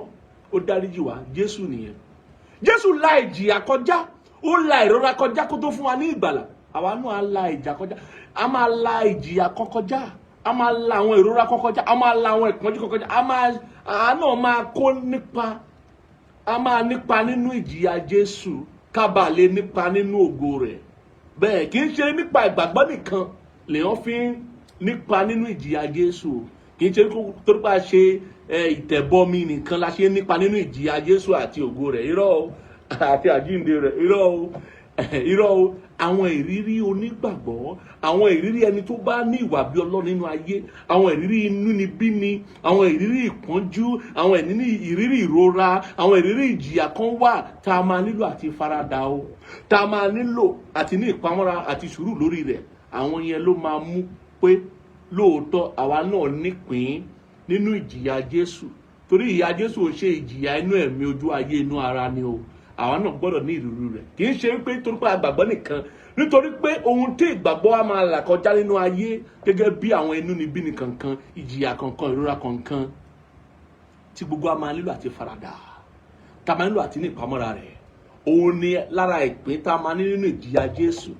ó dáríjì wa. Jésù nìyẹn. Jésù la ìjìyà kọjá, ó la ìrora kọjá kó tó fún wa ní ìgbàlà. Àwa náà á la ìjà kọjá, a máa la ìjìyà kan kọjá, a máa la àwọn ìrora kan kọjá, a máa la àwọn ìpọ́njú kan kọjá, a máa àá náà máa kó nípa, a máa nípa nínú ìjìyà Jésù ká bàa lè nípa nínú ògo rẹ̀. Bẹ́ẹ̀, kì í ṣe nípa ìgbàgbọ́ nìkan lèèyàn fi ń nípa nínú ìjìyà Jésù o. Kì í ṣe torí pé a ṣe ìtẹ̀bọmi nìkan la ṣe nípa nínú ìjìyà Jésù àti ògo rẹ̀. Irọ́ o. Àti àjíǹde rẹ̀. Irọ́ o, irọ́ o. Àwọn ìrírí onígbàgbọ́, àwọn ìrírí ẹni tó bá ní ìwà bí Ọlọ́run nínú ayé, àwọn ìrírí inúnibíni, àwọn ìrírí ìpọ́njú, àwọn ìrírí ìrora, àwọn ìrírí ìjìyà kan wà tá a máa nílò àti faradà o, tá a máa nílò àti ní ìpamọ́ra àti sùúrù lórí rẹ̀. Àwọn yẹn ló máa mú pé lóòótọ́ àwa náà nípìn nínú ìjìyà Jésù, torí ìyà Jésù ò ṣe ìjìyà inú ẹ̀mí, ojú ayé, inú ara ni o. Àwa náà gbọ́dọ̀ ní ìrírí rẹ̀. Kì í ṣe wípé torí pé a gbàgbọ́ nìkan, nítorí pé ohun tí ìgbàgbọ́ wa máa là kọjá nínú ayé gẹ́gẹ́ bí àwọn inúnibíni kankan, ìjìyà kankan, ìrora kankan tí gbogbo wa máa nílò àti faradà, tá a máa nílò àti ní ìpamọ́ra rẹ̀, òun ni lára ìpín tá a máa ní nínú ìjìyà Jésù,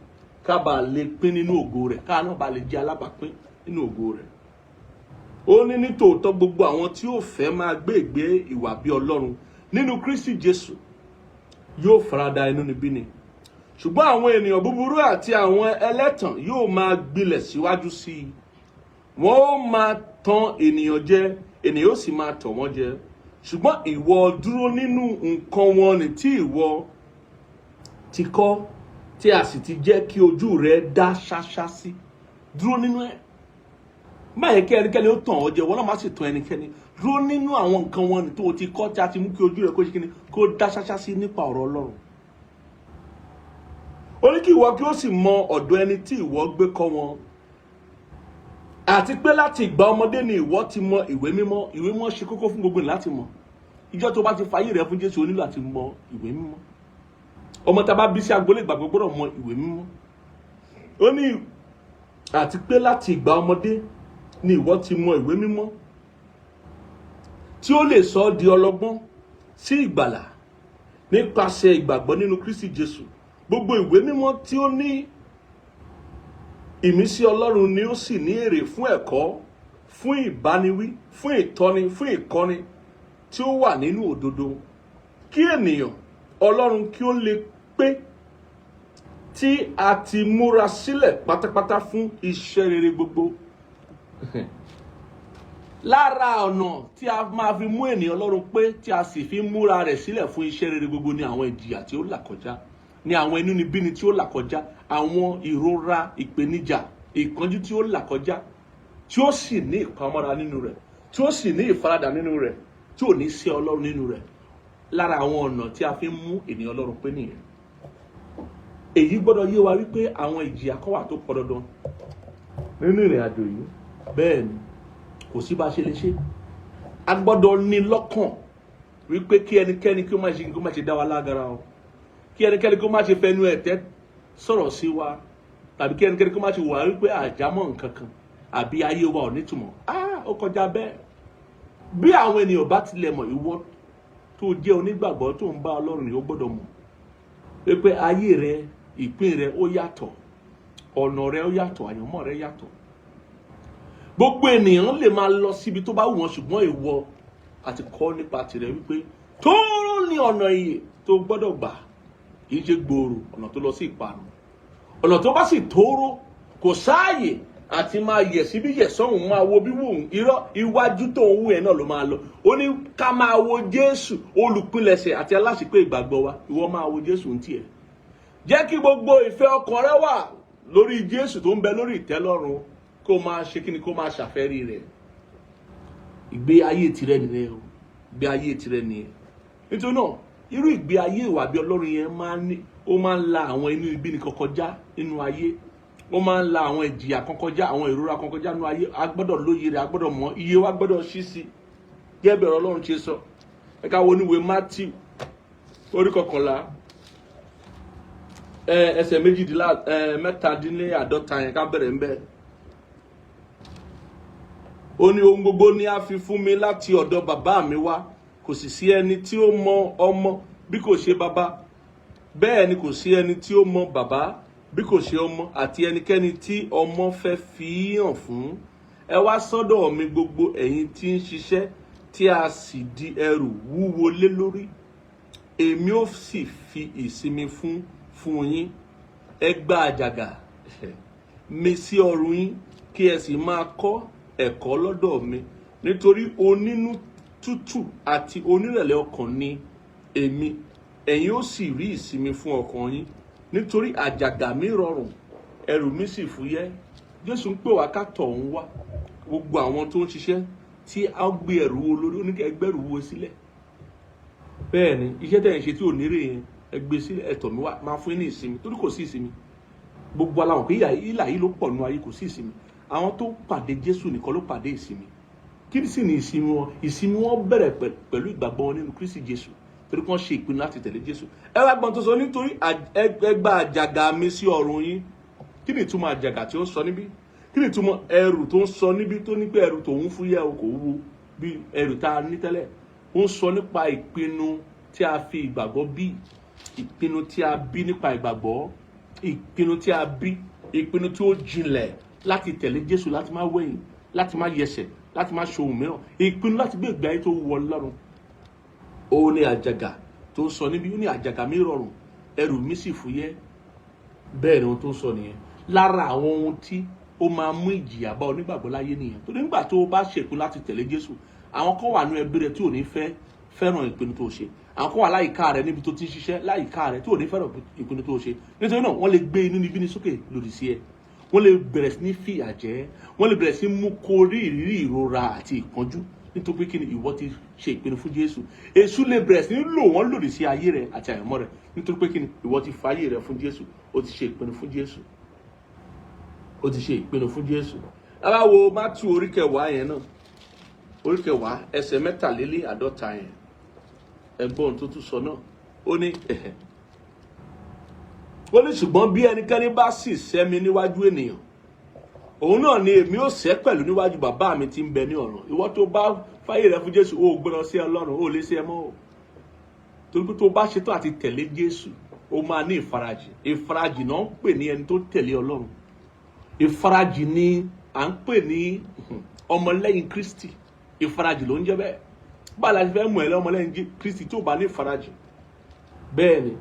ká bàa lè pín nínú ògo rẹ̀, ká náà bàa lè jẹ́ alábàápín nínú ògo rẹ̀. Ó ní nítòótọ́, gbogbo àwọn tí ó fẹ́ máa gbé ìgbé ìwà bí Ọlọ́run nínú Kristi Jésù yóò farada inúnibíni, ṣùgbọ́n àwọn ènìyàn búburú àti àwọn ẹlẹ́tàn yóò máa gbilẹ̀ síwájú sí i. Wọ́n ó máa tan ènìyàn jẹ, ènìyàn ó sì máa tàn wọ́n jẹ. Ṣùgbọ́n ìwọ, dúró nínú nǹkan wọn ní tí ìwọ ti kọ́, tí a sì ti jẹ́ kí ojú rẹ dá ṣáṣá sí. Dúró nínú ẹ̀. Má yẹ kí ẹnikẹ́ni ó tàn ọ́ jẹ, wọ́n náà má sì tàn ẹnikẹ́ni. Dúró nínú àwọn nǹkan wọn tó o ti kọ́, tí a ti mú kí ojú rẹ kó ṣe kíni, kó dá ṣáṣá sí nípa ọ̀rọ̀ Ọlọ́run. Ó ní kí ìwọ kí ó sì mọ ọ̀dọ̀ ẹni tí ìwọ gbé kọ́ wọn, àti pé láti ìgbà ọmọdé ni ìwọ ti mọ ìwé mímọ́. Ìwé mímọ́ ṣe kókó fún gbogbo ènìyàn láti mọ̀. Ìjọ tó bá ti fayé rẹ fún Jésù, o nílò àti mọ ìwé mímọ́. Ọmọ tá a bá bí sí agboolé ìgbàgbọ́ gbọ́dọ̀ mọ ìwé mímọ́. Ó ní àti pé láti ìgbà ọmọdé ni ìwọ ti mọ ìwé mímọ́, tí ó lè sọ ọ́ di ọlọ́gbọ́n sí ìgbàlà nípasẹ̀ ìgbàgbọ́ nínú Kristi Jésù. Gbogbo ìwé mímọ́ tí ó ní ìmísí Ọlọ́run ni ó sì ní èrè fún ẹ̀kọ́, fún ìbániwí, fún ìtọ́ni, fún ìkọ́ni tí ó wà nínú òdodo, kí ènìyàn Ọlọ́run kí ó lè pé, tí a ti múra sílẹ̀ pátápátá fún iṣẹ́ rere gbogbo. Lára ọ̀nà tí a máa fi mú ènìyàn Ọlọ́run pé, tí a sì fi múra rẹ̀ sílẹ̀ fún iṣẹ́ rere gbogbo, ní àwọn ìjìyà tí ó là kọjá, ní àwọn inúnibíni tí ó là kọjá, àwọn ìrora, ìpèníjà, ìkánjú tí ó là kọjá, tí ó sì ní ìpamọ́ra nínú rẹ̀, tí ó sì ní ìfaradà nínú rẹ̀, tí ò ní sí Ọlọ́run nínú rẹ̀. Lára àwọn ọ̀nà tí a fi ń mú ènìyàn Ọlọ́run pé nìyẹn. Èyí gbọ́dọ̀ yé wa wípé àwọn ìjìyà kan wà tó pọ̀ dandan nínú ìrìn àjò yìí. Bẹ́ẹ̀ ni, kò sí bá a ṣe lè ṣe. A gbọ́dọ̀ ní lọ́kàn wípé kí ẹnikẹ́ni kí ó má ṣe dá wa lágara o, kí ẹnikẹ́ni kí ó má ṣe fẹnu ẹ̀tẹ́ sọ̀rọ̀ sí wa, tàbí kí ẹnikẹ́ni kí ó má ṣe wà wípé àjámọ́ nǹkan kan àbí ayé wa ò nítumọ̀. Ah, ó kọjá bẹ́ẹ̀. Bí àwọn ènìyàn bá tilẹ̀ mọ̀, ìwọ tó jẹ́ onígbàgbọ́ tó ń bá Ọlọ́run yìí, ó gbọ́dọ̀ mọ̀ wípé ayé rẹ, ìpín rẹ ó yàtọ̀, ọ̀nà rẹ ó yàtọ̀, àyànmọ́ rẹ yàtọ̀. Gbogbo ènìyàn lè máa lọ síbi tó bá wù wọ́n, ṣùgbọ́n ìwọ àti kọ́ nípa tirẹ̀ wípé tóóró ní ọ̀nà ìyè tó gbọ́dọ̀ gbà, kì í ṣe gbòòrò ọ̀nà tó lọ sí ìparun. Ọ̀nà tó bá sì tóóró, kò sáàyè àti máa yẹ̀ síbí yẹ̀ sọ́hùn, máa wo bí wò ń irọ́, iwájú tó ń wù ẹ́ náà ló máa lọ. Ó ní ká máa wo Jésù, olùpilẹ̀ṣẹ̀ àti aláṣepé ìgbàgbọ́ wa. Ìwọ máa wo Jésù ń tiẹ̀. Jẹ́ kí gbogbo ìfẹ́ ọkàn rẹ wà lórí Jésù tó ń bẹ lórí ìtẹ́ lọ́run, kó máa ṣe kíni, kó máa ṣàfẹ́rí rẹ̀. Ìgbé ayé tirẹ̀ nìyẹn o, ìgbé ayé tirẹ̀ nìyẹn. Nítorí náà, irú ìgbé ayé ìwà bí Ọlọ́run yẹn máa ń ní, ó máa ń la àwọn inú ibi nìkan kọjá nínú ayé, ó máa ń la àwọn ìjìyà kan kọjá, àwọn ìrora kan kọjá nínú ayé. A gbọ́dọ̀ lóye rẹ̀, a gbọ́dọ̀ mọ̀, iye wa gbọ́dọ̀ ṣí sí gẹ́gẹ́ bí ọ̀rọ̀ Ọlọ́run ṣe sọ. Ẹ ká wo níwèé Matthew orí 11, ẹsẹ̀ méjìdínlá 47 yẹn, ká bẹ̀rẹ̀ ń bẹ̀. Ó ní, "Ohun gbogbo ni a fi fún mi láti ọ̀dọ̀ bàbá mi wá. Kò sì sí ẹni tí ó mọ ọmọ bí kò ṣe bàbá, bẹ́ẹ̀ ni kò sí ẹni tí ó mọ bàbá bí kò ṣe ọmọ, àti ẹnikẹ́ni tí ọmọ fẹ́ fi hàn fún. Ẹ wá sọ́dọ̀ mi, gbogbo ẹ̀yin tí ń ṣiṣẹ́ tí a sì di ẹrù wúwo lé lórí, èmi ó sì fi ìsinmi fún yín. Ẹ gba àjàgà mi sí ọrùn yín, kí ẹ sì máa kọ́ ẹ̀kọ́ lọ́dọ̀ mi, nítorí onínú tútù àti onírẹ̀lẹ̀ ọkàn ni èmi, ẹ̀yin ó sì rí ìsinmi fún ọkàn yín. Nítorí àjàgà mi rọrùn, ẹrù mi sì fúyẹ́." Jésù ń pè wá ká tọ̀ òun wá. Gbogbo àwọn tó ń ṣiṣẹ́ tí a gbé ẹrù wo lórí, ó ní kí ẹ gbẹ́rù wo sílẹ̀. Bẹ́ẹ̀ ni, iṣẹ́ tẹ̀ ń ṣe tí ò nírè yẹn, ẹ gbé sílẹ̀, ẹ tọ̀ mí wá, máa fún yín ní ìsinmi, torí kò sí ìsinmi. Gbogbo aláwọ̀ pé ìlà yìí ló pọ̀ nínú ayé, kò sí ìsinmi. Àwọn tó pàdé Jésù nìkan ló pàdé ìsinmi. Kí sì ni ìsinmi wọn? Ìsinmi wọn bẹ̀rẹ̀ pẹ̀lú ìgbàgbọ́ wọn nínú Kristi Jésù, torí kí wọ́n ṣe ìpinnu láti tẹ̀lé Jésù. Ẹ wá gbọ́n tó sọ, nítorí ẹ gba àjàgà mi sí ọrùn yín. Kí ni ìtumọ̀ àjàgà tí ó ń sọ níbí? Kí ni ìtumọ̀ ẹrù tó ń sọ níbí, tó ní pé ẹrù tòun fúyẹ́ o, kò wúwo bí ẹrù tá a ní tẹ́lẹ̀? Ó ń sọ nípa ìpinnu tí a fi ìgbàgbọ́ bí, ìpinnu tí a bí nípa ìgbàgbọ́, ìpinnu tí a bí, ìpinnu tí ó jinlẹ̀ láti tẹ̀lé Jésù, láti má wẹ̀yìn, láti má yẹsẹ̀, láti má ṣohun mìíràn, ìpinnu láti gbé ìgbé ayé tó wù Ọlọ́run. Ó ní àjàgà tó ń sọ níbí. Ó ní, "Àjàgà mi rọrùn, ẹrù mi sì fúyẹ́." Bẹ́ẹ̀ ni ohun tó ń sọ nìyẹn. Lára àwọn ohun tí ó máa mú ìjìyà bá onígbàgbọ́ láyé nìyẹn, torí nígbà tó o bá ṣèpinnu láti tẹ̀lé Jésù, àwọn kan wà ní ẹbí rẹ tí ò ní fẹ́ fẹ́ràn ìpinnu tó ṣe. Àwọn kan wà láyìíká rẹ, níbi tó ti ń ṣiṣẹ́, láyìíká rẹ, tí ò ní fẹ́ràn ìpinnu tó ṣe. Nítorí náà, wọ́n lè gbé inú níbí ní sókè lòdì sí ẹ, wọ́n lè bẹ̀rẹ̀ sí ní fìyà jẹ, wọ́n lè bẹ̀rẹ̀ sí mú kó rí ìrírí ìrora àti ìpọ́njú. Nítorí pé kí ni? Ìwọ ti ṣe ìpinnu fún Jésù. Èṣù lè bẹ̀rẹ̀ sí ní lò wọ́n lòdì sí ayé rẹ àti àyànmọ́ rẹ, nítorí pé kí ni? Ìwọ ti fa ayé rẹ fún Jésù, o ti ṣe ìpinnu fún Jésù, o ti ṣe ìpinnu fún Jésù. Ẹ bá wo Mátíù orí 10 yẹn náà, orí 10, ẹsẹ̀ 53 yẹn, ẹgbọ́n tó tún sọ náà. Ó ní, "Ṣùgbọ́n bí ẹnikẹ́ni bá sì sẹ́ mi níwájú ènìyàn, òun náà ni èmi ó sẹ́ pẹ̀lú níwájú bàbá mi tí ń bẹ ní ọ̀run." Ìwọ tó bá fáyé rẹ fún Jésù, ó gbọ́dọ̀ sí Ọlọ́run, ó lè ṣe ẹ mọ́ o, torí pé tó bá ṣetán àti tẹ̀lé Jésù, ó máa ní ìfarajì. Ìfarajì náà ń pè ní ẹni tó tẹ̀lé Ọlọ́run. Ìfarajì ni à ń pè ní ọmọlẹ́yìn Kristi. Ìfarajì ló ń jẹ́ bẹ́ẹ̀. Báwo la ṣe fẹ́ mọ̀ ẹ́ lọ́mọlẹ́yìn Kristi tó bá ní ìfarajì? Bẹ́ẹ̀ ni,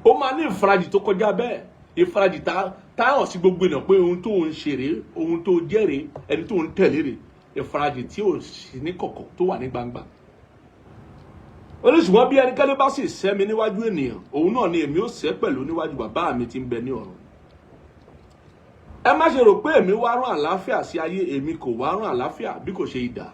ó máa ní ìfarajì tó kọjá bẹ́ẹ̀, ìfarajì tá hàn sí gbogbo ènìyàn pé ohun tó ń ṣe rèé, ohun tó jẹ́ rèé, ẹni tó ń tẹ̀lé rèé. Ìfarajì tí ò sí ní kọ̀kọ̀, tó wà ní gbangba. Ó ní, "Ṣùgbọ́n bí ẹnikẹ́ni bá sì sẹ́ mi níwájú ènìyàn, òun náà ni èmi ó sẹ́ pẹ̀lú níwájú bàbá mi tí ń bẹ ní ọ̀run. Ẹ má ṣe rò pé èmi wá rán àlàáfíà sí ayé. Èmi kò wá rán àlàáfíà, bí kò ṣe idà.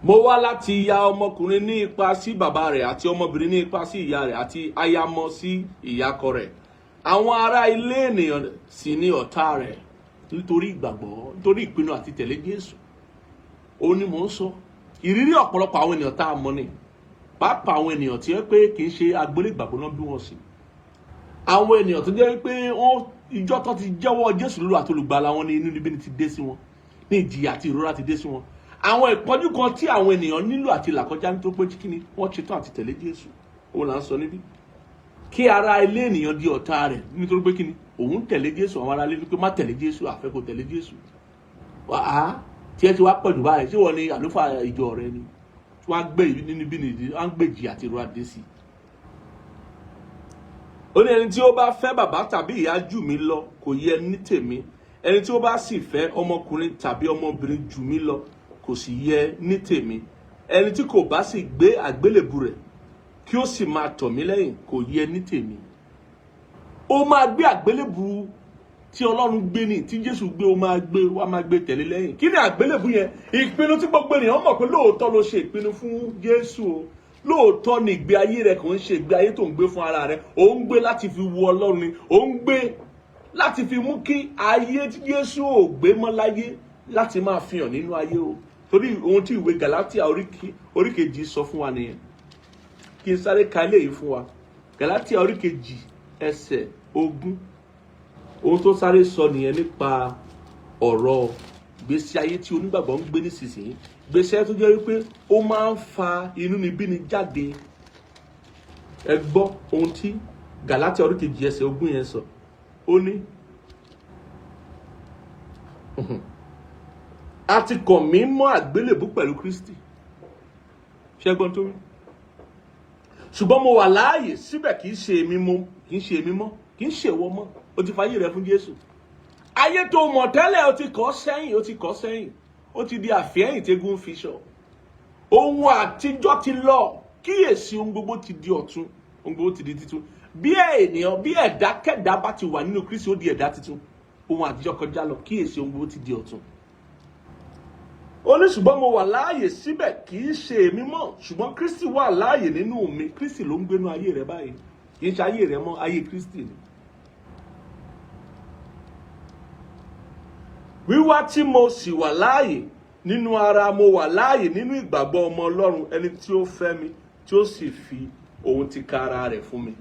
Mo wá láti ya ọmọkùnrin ní ipa sí bàbá rẹ̀, àti ọmọbìnrin ní ipa sí ìyá rẹ̀, àti ayamọ sí ìyákọ rẹ̀. Àwọn ará ilé ènìyàn sì ní ọ̀tá rẹ̀." Nítorí ìgbàgbọ́, nítorí ìpinnu àti tẹ̀lé Jésù, òun ni mò ń sọ. Ìrírí ọ̀pọ̀lọpọ̀ àwọn ènìyàn tá a mọ̀ ni, pàápàá àwọn ènìyàn tí wọ́n pé kì í ṣe agboolé ìgbàgbọ́ náà bí wọ́n sí, àwọn ènìyàn tó jẹ́ pé wọ́n ìjọ tó ti jẹ́wọ́ Jésù lólu àti olùgbàlà wọn ní inú níbí ni ti dé sí wọn, ní ìjìyà àti ìrora ti dé sí wọn. Àwọn ìpọ́njú kan tí àwọn ènìyàn nílò àti là kọjá nítorí pé kí ni wọ́n ṣetán àti tẹ̀lé Jésù, òun là ń sọ níbí. Kí ara ilé ènìyàn di ọ̀tá rẹ̀ nítorí pé kí ni òun tẹ̀lé Jésù. Àwọn ará ilé ní pé má tẹ̀lé Jésù, àfẹ́ kò tẹ̀lé Jésù. Wàá tí ẹ ti wá pọ̀jù báyìí, ṣé wọ́n ní àlùfáà ìjọ rẹ ni? Tí wọ́n á gbé nínú bí nìyí, wọ́n á gbèjì àti ìrora dé sí i. Ó ní ẹni tí ó bá fẹ́ bàbá tàbí ìyá jù mí lọ kò yẹ ní tèmi. Ẹni tí ó bá sì fẹ́ ọmọkùnrin tàbí ọmọbìnrin jù mí lọ kò sì yẹ ní tèmi. Ẹni tí kò bá sì gbé àgbélébù rẹ̀ kí ó sì máa tọ̀ mí lẹ́yìn kò yẹ ní tèmi. Ó máa gbé àgbélébù tí Ọlọ́run gbé ní, tí Jésù gbé, ó máa gbé, wá máa gbé tẹ̀lé lẹ́yìn. Kí ni àgbélébù yẹn? Ìpinnu tí gbogbo ènìyàn mọ̀ pé lóòótọ́ ló ṣe ìpinnu fún Jésù o. Lóòótọ́ ni ìgbé ayé rẹ kò ń ṣe ìgbé ayé tó ń gbé fún ara rẹ. Ò ń gbé láti fi wu Ọlọ́run ni. Ò ń gbé láti fi mú kí ayé tí Jésù ò gbé mọ́ láyé láti máa fi hàn nínú ayé o. Torí ohun tí ìwé Galatia orí kejì sọ fún wa nìyẹn. Kí n sáré ka eléyìí fún wa. Galatia orí 2 ẹsẹ̀ 20. Ohun tó sáré sọ nìyẹn nípa ọ̀rọ̀ ìgbésí ayé tí onígbàgbọ́ ń gbé nísinsìnyí. Ìgbésí ayé tó jẹ́ wípé ó máa ń fa inúnibíni jáde. Ẹ gbọ́ ohun tí Galatia orí 2 ẹsẹ̀ 20 yẹn sọ. Ó ní, "A ti kàn mí mọ́ àgbélébú pẹ̀lú Kristi." Ṣé ẹ gbọ́n tó wí? "Ṣùgbọ́n mo wà láàyè síbẹ̀, kì í ṣe èmi mọ́, kì í ṣe èmi mọ́, kì í ṣe ìwọ mọ́." O ti fayé rẹ fún Jésù. Ayé tó mọ̀ tẹ́lẹ̀, o ti kọ̀ sẹ́yìn, o ti kọ̀ sẹ́yìn. Ó ti di àfihàn tẹ́gùn fi sọ. Ohun àtijọ́ ti lọ, kíyèsí, ohun gbogbo ti di ọ̀tun, ohun gbogbo ti di titun. Bí ènìyàn, bí ẹ̀dákẹ́dá bá ti wà nínú Kristi, ó di ẹ̀dá titun. Ohun àtijọ́ kọjá lọ, kíyèsí, ohun gbogbo ti di ọ̀tun. Ó ní, "Ṣùgbọ́n mo wà láàyè síbẹ̀, kì í ṣe èmi mọ́, ṣùgbọ́n Kristi wà láàyè nínú mi." Kristi ló ń gbénú ayé rẹ báyìí. Kì í ṣe ayé rẹ mọ́, ayé Kristi ni. "Wíwá tí mo sì wà láàyè nínú ara, mo wà láàyè nínú ìgbàgbọ́ ọmọ Ọlọ́run, ẹni tí ó fẹ́ mi, tí ó sì fi òun ti ka ara rẹ̀ fún mi."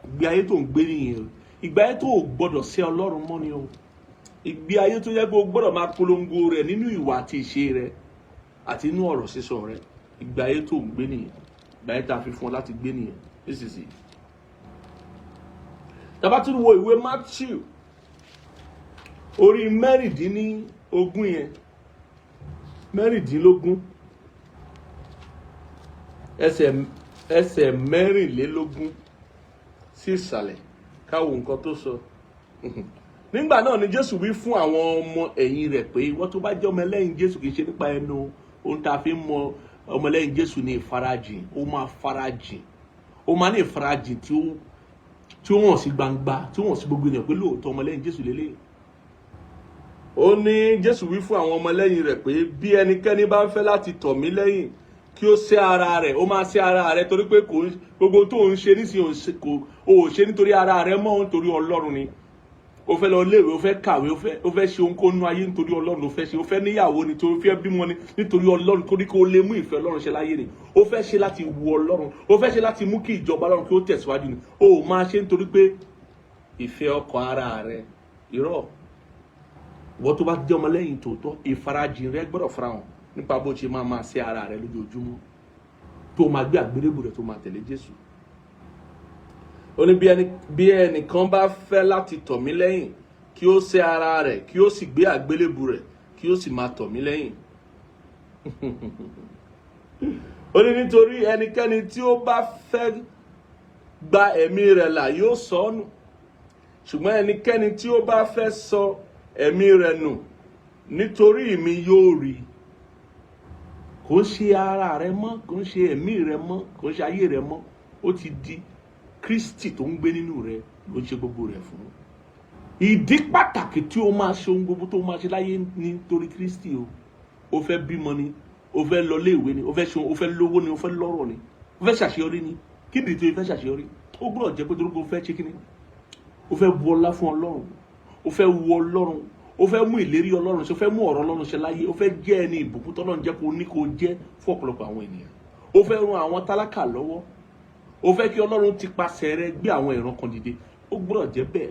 Ìgbé ayé tó ń gbé nìyẹn o. Ìgbé ayé tó ò gbọdọ̀ sí Ọlọ́run mọ́ ni o. Ìgbé ayé tó yẹ kó o gbọdọ̀ máa polongo rẹ̀ nínú ìwà àti ìṣe rẹ̀ àti inú ọ̀rọ̀ sísọ rẹ̀. Ìgbé ayé tó ń gbé nìyẹn. Ìgbé ayé tá a fi fún ọ láti gbé nìyẹn nísinsìnyí. Tá bá tún wo ìwé Matthew orí 16 yẹn, 16 ẹsẹ̀ 24 sí ìsàlẹ̀, ká wo nǹkan tó sọ. Nígbà náà ni Jésù wí fún àwọn ọmọ ẹ̀yìn rẹ̀ pé, ìwọ tó bá jẹ́ ọmọ ẹlẹ́yìn Jésù, kì í ṣe nípa ẹnu. Ohun tá a fi ń mọ ọmọlẹ́yìn Jésù ní ìfarajìn. Ó máa farajìn, ó máa ní ìfarajìn tí ó hàn sí gbangba, tí ó hàn sí gbogbo ènìyàn pé lóòótọ́ ọmọlẹ́yìn Jésù lélẹ̀. Ó ní Jésù wí fún àwọn ọmọlẹ́yìn rẹ̀ pé, "Bí ẹnikẹ́ni bá ń fẹ́ láti tọ̀ mí lẹ́yìn, kí ó sẹ́ ara rẹ̀." Ó máa sẹ́ ara rẹ̀ torí pé kò gbogbo tó ń ṣe nísìnyí, kò ó ṣe nítorí ara rẹ̀ mọ́, nítorí Ọlọ́run ni. O fẹ́ lọ léèwé, o fẹ́ kàwé, o fẹ́ ṣe ohunkóhun nínú ayé, nítorí Ọlọ́run ló fẹ́ ṣe. O fẹ́ níyàwó ni, torí fẹ́ bímọ ni, nítorí Ọlọ́run, torí kó lè mú ìfẹ́ Ọlọ́run ṣe láyé ni. O fẹ́ ṣe láti wu Ọlọ́run, o fẹ́ ṣe láti mú kí ìjọba Ọlọ́run kí ó tẹ̀síwájú ni. O ò máa ṣe nítorí pé ìfẹ́ ọkàn ara rẹ. Irọ́. Ìwọ tó bá jẹ́ ọmọlẹ́yìn tòótọ́, ìfarajìn rẹ gbọ́dọ̀ farahàn nípa bó ṣe máa máa ṣe ara rẹ lójoojúmọ́, tó máa gbé àgbélébù rẹ, tó máa tẹ̀lé Jésù. Ó ní, bí ẹnìkan bá fẹ́ láti tọ̀ mí lẹ́yìn, kí ó sẹ́ ara rẹ̀, kí ó sì gbé àgbélébù rẹ̀, kí ó sì máa tọ̀ mí lẹ́yìn. Ó ní, nítorí ẹnikẹ́ni tí ó bá fẹ́ gba ẹ̀mí rẹ̀ là yóò sọ ọ́ nù, ṣùgbọ́n ẹnikẹ́ni tí ó bá fẹ́ sọ ẹ̀mí rẹ̀ nù nítorí mi yóò rí. Kò ń ṣe ara rẹ mọ́, kò ń ṣe ẹ̀mí rẹ mọ́, kò ń ṣe ayé rẹ mọ́. Ó ti di Kristi tó ń gbé nínú rẹ ló ń ṣe gbogbo rẹ̀ fún. Ìdí pàtàkì tí ó máa ṣe ohun gbogbo tó máa ṣe láyé nítorí Kristi o. Ó fẹ́ bímọ ni, ó fẹ́ lọ léèwé ni, ó fẹ́ ṣe, ó fẹ́ lówó ni, ó fẹ́ lọ́rọ̀ ni, ó fẹ́ ṣàṣeyọrí ni. Kí nìdí tó fẹ́ ṣàṣeyọrí? Ó gbọ́dọ̀ jẹ́ pé torí pé ó fẹ́ ṣe kíni, ó fẹ́ bu ọlá fún Ọlọ́run, ó fẹ́ wu Ọlọ́run, ó fẹ́ mú ìlérí Ọlọ́run ṣe, ó fẹ́ mú ọ̀rọ̀ Ọlọ́run ṣe láyé, ó fẹ́ jẹ́ ẹni ìbùkún tọ́lọ́run jẹ́ kó ní kó jẹ́ fún ọ̀pọ̀lọpọ̀ àwọn ènìyàn, ó fẹ́ ran àwọn tálákà lọ́wọ́, ó fẹ́ kí Ọlọ́run ti pasẹ̀ rẹ gbé àwọn ìran kan dìde. Ó gbọ́dọ̀ jẹ́ bẹ́ẹ̀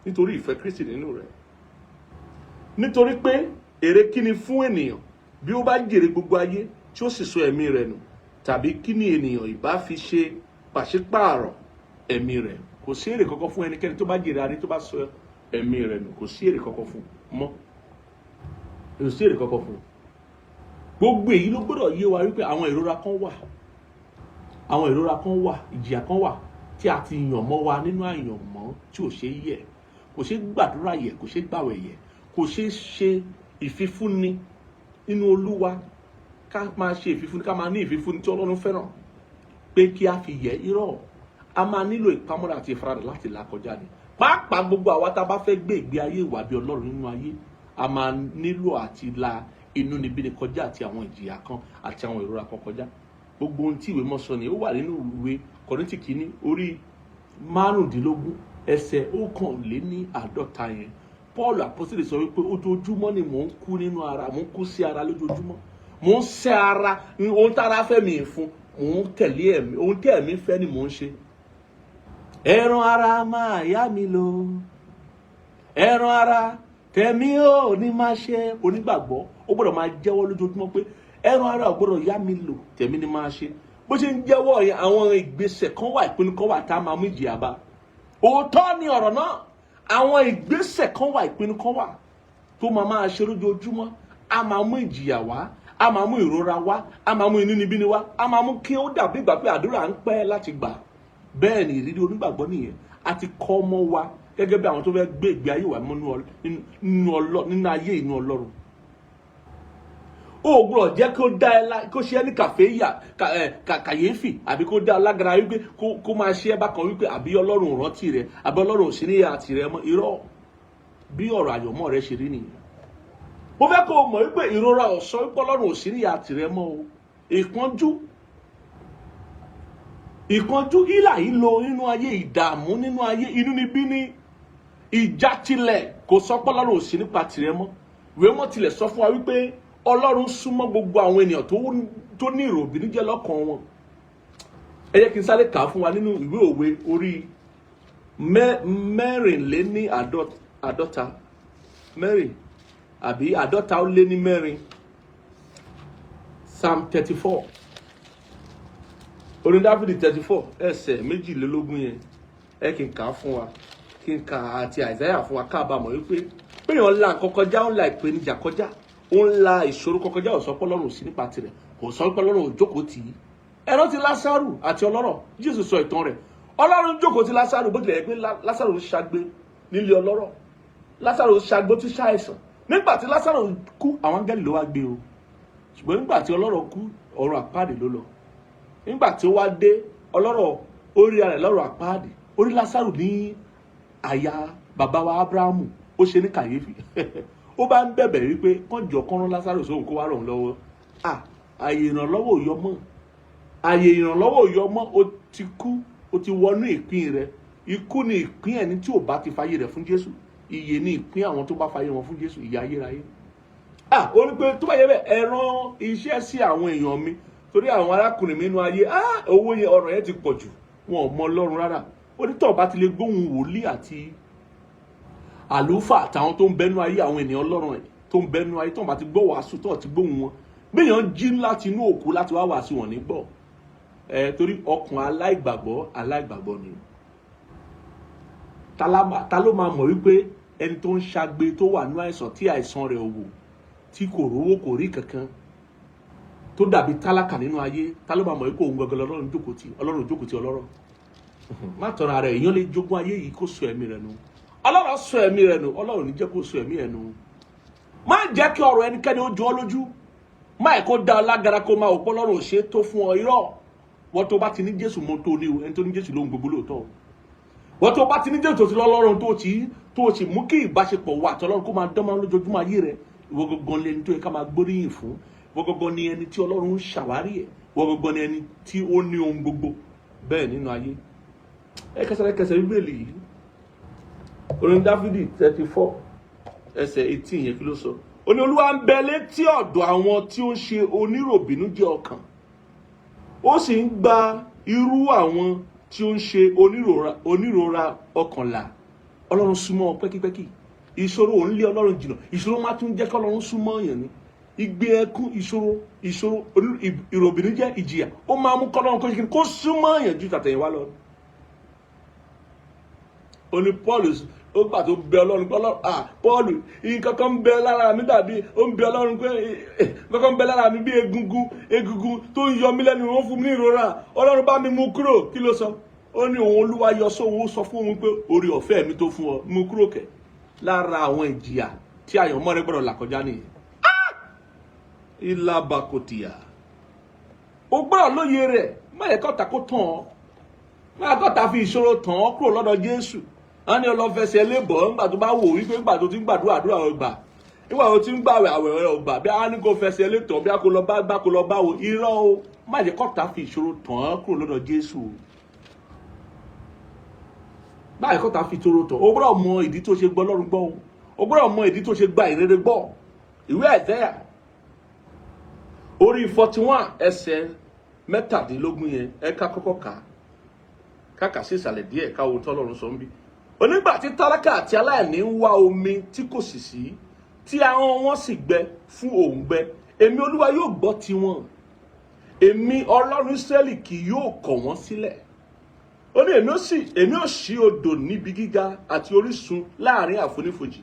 nítorí ìfẹ́ Kristi nínú rẹ̀. Nítorí pé èrè kíni fún ènìyàn bí Bí ó bá jèrè gbogbo ayé tí ó sì sọ ẹ̀mí rẹ̀ nù? Tàbí kí ni ènìyàn ìbá fi ṣe pàṣípààrọ̀ ẹ̀mí rẹ̀? Kò sí èrè kankan fún ẹnikẹ́ni tó bá jèrè ayé tó bá sọ ẹ̀mí rẹ̀ nù. Kò sí èrè kankan fún mọ́, kò sí èrè kankan fún. Gbogbo èyí ló gbọ́dọ̀ yé wa wípé àwọn ìrora kan wà, àwọn ìrora kan wà, ìjìyà kan wà tí a ti yàn mọ́ wa nínú àyànmọ́ tí ò ṣe é yẹ̀, kò ṣe é gbàdúrà yẹ̀, kò ṣe é gbàwẹ̀ yẹ̀, kò ṣe é ṣe ìfifúnni nínú Olúwa, ká máa ṣe ìfifúnni, ká máa ní ìfifúnni tí Ọlọ́run fẹ́ràn pé kí a fi yẹ. Irọ́, a máa nílò ìpamọ́ra àti ìfaradà láti là kọjá ni. Pàápàá gbogbo àwa tá a bá fẹ́ gbé ìgbé ayé ìwà bí Ọlọ́run nínú ayé, a máa nílò àti la inúnibíni kọjá àti àwọn ìjìyà kan àti àwọn ìrora kan kọjá. Gbogbo ohun tí ìwé mọ́ sọ ni ó wà nínú ìwé Kọ́ríńtì kìíní orí 15 ẹsẹ̀ 51 yẹn. Paul àpọ́sítélì sọ wípé ojoojúmọ́ ni mò ń kú nínú ara, mò ń kú sí ara lójoojúmọ́, mò ń sẹ́ ara. Ohun tára fẹ́ mi fún, mò ń tẹ̀lé ẹ̀mí. Ohun tí ẹ̀mí fẹ́ ni mò ń ṣe. Ẹran ara máa yá mi lò, ẹran ara tẹ̀mí ò ní máa ṣe. Onígbàgbọ́ ó gbọ́dọ̀ máa jẹ́wọ́ lójoojúmọ́ pé ẹran ara ò gbọ́dọ̀ yá mi lò, tẹ̀mí ni máa ṣe. Bó ṣe ń jẹ́wọ́ yẹn, àwọn ìgbésẹ̀ kan wà, ìpinnu kan wà tá a máa mú ìjìyà bá. Òótọ́ ni ọ̀rọ̀ náà. Àwọn ìgbésẹ̀ kan wà, ìpinnu kan wà tó máa máa ṣe lójoojúmọ́, a máa mú ìjìyà wá, a máa mú ìrora wá, a máa mú inúnibíni wá, a máa mú kí ó dàbí ìgbà pé àdúrà ń pẹ́ láti gbà. Bẹ́ẹ̀ ni ìrírí onígbàgbọ́ nìyẹn. A ti kọ́ ọmọ wa gẹ́gẹ́ bí àwọn tó fẹ́ gbé ìgbé ayé wa nínú ayé inú Ọlọ́run. O gbọ́dọ̀ jẹ́ kó dá ẹ lá, kó ṣe ẹ́ ní kàféyà kàyéfì, àbí kó dá ọ lágara wípé kó máa ṣe ẹ́ bákan wípé àbí Ọlọ́run ò rántí rẹ, àbí Ọlọ́run ò sí níyà tirẹ̀ mọ́. Irọ́, bí ọ̀rọ̀ àyànmọ́ rẹ ṣe rí nìyẹn. Mo fẹ́ kó o mọ̀ wípé ìrora ò sọ wípé Ọlọ́run ò sí níyà tirẹ̀ mọ́ o. Ìpọ́njú, ìlà ìlò nínú ayé, ìdààmú nínú ayé, inúnibíní, ìjátilẹ̀, kò sọ pé Ọlọ́run ò sí nípa tirẹ̀ mọ́. Ìwé mọ́ tilẹ̀ sọ fún wa wípé Ọlọ́run súnmọ́ gbogbo àwọn ènìyàn tó ní ìròbìnújẹ́ lọ́kàn wọn. Ẹ jẹ́ kí n sáré kà á fún wa nínú ìwé Òwe orí mẹ́rìnléní àádọ́ta mẹ́rin àbí 54, Psalm 34, orin Dáfídì 34 ẹsẹ̀ 22 yẹn. Ẹ kí n kà á fún wa, kí n kà á àti Àìsáyà fún wa, ká bá mọ̀ wípé péyàn la nǹkan kọjá, ó ń la ìpèníjà kọjá, ó ń la ìṣòro kan kọjá, ò sọ pé Ọlọ́run ò sí nípa tirẹ̀, kò sọ pé Ọlọ́run ò jókòó tì í. Ẹ rántí Lásárù àti ọlọ́rọ̀. Jésù sọ ìtàn rẹ̀. Ọlọ́run jókòó ti Lásárù, bó tilẹ̀ yẹ pé Lásárù ń ṣagbe nílé ọlọ́rọ̀. Lásárù ṣagbe, tí ṣàìsàn. Nígbà tí Lásárù kú, àwọn áńgẹ́lì ló wá gbé o. Ṣùgbọ́n nígbà tí ọlọ́rọ̀ kú, ọ̀run àpáàdì ló lọ. Nígbà tí ó wá dé, ọlọ́rọ̀ ó rí ara rẹ̀ lọ́rọ̀ àpáàdì, ó rí Lásárù ní àyà bàbá wa Ábúráhámù. Ó ṣe ní kàyéfì, ó bá ń bẹ̀bẹ̀ wípé kán jọ kán rán Lásárù sóhun kó wá ràn lọ́wọ́. À, àyè ìrànlọ́wọ́ ò yọ mọ́, àyè ìrànlọ́wọ́ ò yọ mọ́. Ó ti kú, ó ti wọnú ìpín rẹ̀. Ikú ni ìpín ẹni tí ò bá ti fayé rẹ̀ fún Jésù. Ìyè ni ìpín àwọn tó bá fayé wọn fún Jésù, ìyè ayérayé. Ah, ó ní pé tó bá yẹ bẹ́ẹ̀, ẹ rán iṣẹ́ sí àwọn èèyàn mi, torí àwọn arákùnrin mi nínú ayé, ah, owó yẹn, ọ̀rọ̀ yẹn ti pọ̀ jù, wọn ò mọ Ọlọ́run rárá. Ó ní tó bá ti lè gbóhùn wòlíì àti àlùfáà àtàwọn tó ń bẹnu ayé, àwọn ènìyàn Ọlọ́run ẹ̀ tó ń bẹnu ayé, tó bá ti gbọ́ wàásù, tó ti gbóhùn wọn, gbéyàn jí láti inú òkú láti wá wàásù, wọn ní gbọ́ ẹ, torí ọkàn aláìgbàgbọ́, aláìgbàgbọ́ ni. Ta ló máa mọ̀ wípé ẹni tó ń ṣagbe, tó wà ní àìsàn, tí àìsàn rẹ̀ ò wò, tí kò rówó, kò rí kankan, tó dàbí tálákà nínú ayé, ta ló máa mọ̀ wípé òun gangan lọ́lọ́run jókòó tì? Ọlọ́run jókòó tì ọlọ́rọ̀. Má tọrọ ara ẹ̀. Èèyàn lè jogún ayé yìí kó sọ ẹ̀mí rẹ̀ nù. Ọlọ́run sọ ẹ̀mí rẹ̀ nù, Ọlọ́run ní jẹ́ kó sọ ẹ̀mí ẹ̀ nù. Má jẹ́ kí ọ̀rọ̀ ẹnikẹ́ni ó jọ ọ́ lójú. Má ẹ̀ kó dá ọ lágara, kó máa òpó Ọlọ́run ò ṣe é tó fún ọ. Irọ́, wọ́n tó bá ti ní Jésù mọ́ tó ní o. Ẹni tó ní Jésù lóhun gbogbo lóòótọ́ o. Wọ́n tó bá ti ní Jésù, tó ti lọ́lọ́run, tó ti mú kí ìbáṣepọ̀ wà àtọlọ́run kó máa dán máa lójoojúmọ́ ayé rẹ̀, ìwọ gangan lẹni tó yẹ ká máa gbóríyìn fún. Ìwọ gangan ni ẹni tí Ọlọ́run ń ṣàwárí ẹ̀. Ìwọ gangan ni ẹni tí ó ní ohun gbogbo bẹ́ẹ̀ nínú ayé. Ẹ kẹsẹ̀ Bíbélì yìí, orin Dáfídì 34 ẹsẹ̀ 18 yẹn, kí ló sọ? Ó ní Olúwa ń bẹ létí ọ̀dọ̀ àwọn tí ó ń ṣe oníròbìnújẹ́ ọkàn, ó sì ń gba irú àwọn tí ó ń ṣe onírora ọkàn là. Ọlọ́run súnmọ́ ọ pẹ́kípẹ́kí. Ìṣòro ò ń lé Ọlọ́run jìnnà. Ìṣòro máa tún jẹ́ kí Ọlọ́run súnmọ́ yẹn ni. Igbe ẹkún, ìṣòro, ìṣòro, ìròbìnújẹ́, ìjìyà, ó máa mú kọ́lọ́run kó ṣe kí kó súnmọ́ èèyàn ju tàtẹ̀yìnwá lọ. Ó ní Paul, ó gbà tó bẹ Ọlọ́run pé, Ọlọ́run, ah, Paul, nǹkan kan ń bẹ lára mi, dàbí ó ń bẹ Ọlọ́run pé nǹkan kan ń bẹ lára mi bí egungun, egungun tó ń yọ mí lẹ́nu, ó fún mi ní ìrora. Ọlọ́run, bá mi mú kúrò. Kí ló sọ? Ó ní òun Olúwa yọ sóhun, ó sọ fún òun pé oore ọ̀fẹ́ mi tó fún ọ. Mú kúrò kẹ̀. Lára àwọn ìjìyà tí àyànmọ́ rẹ gbọ́dọ̀ là kọjá nìyẹn. Ìlàbàkòtìyà, o gbọ́dọ̀ lóye rẹ̀. Má yẹ kọ́ta kó tàn ọ́, má yẹ kọ́ta fi ìṣòro tàn ọ́ kúrò lọ́dọ̀ Jésù. Wọ́n ní ọlọ́fẹsẹ̀ lébọ̀ nígbà tó bá wò wípé nígbà tó ti ń gbàdúrà, àdúrà ò gbà, nígbà tó ti ń gbàwẹ̀, àwẹ̀ rẹ̀ ò gbà, bí a ní kó fẹsẹ̀ létọ̀, bí a kò lọ bá gbá, kó lọ bá wo. Irọ́ o. Má jẹ́ kọ́ta fi ìṣòro tàn ọ́ kúrò lọ́dọ̀ Jésù o. Má jẹ́ kọ́ta fi ìṣòro tàn. O gbọ́dọ̀ mọ ìdí tó ṣe gbọ́ Ọlọ́run gbọ́ o. O gbọ́dọ̀ mọ ìdí tó ṣe gba ìrere gbọ́. Ìwé Àìsáyà orí 41, ẹsẹ̀ 17 yẹn, ẹ ká kọ́kọ́ kà á, káka sí ìsàlẹ̀ díẹ̀, káwo tọ́lọ́run sọ ń bí. Onígbà tí tálákà àti aláìní ń wá omi tí kò sì sí, tí ahọ́n wọn sì gbẹ fún òǹgbẹ, èmi Olúwa yóò gbọ́ tiwọn, èmi Ọlọ́run Ísírẹ́lì kì yóò kọ̀ wọ́n sílẹ̀. Ó ní èmi ó ṣí odò níbi gíga àti orísun láàrin àfonífojì.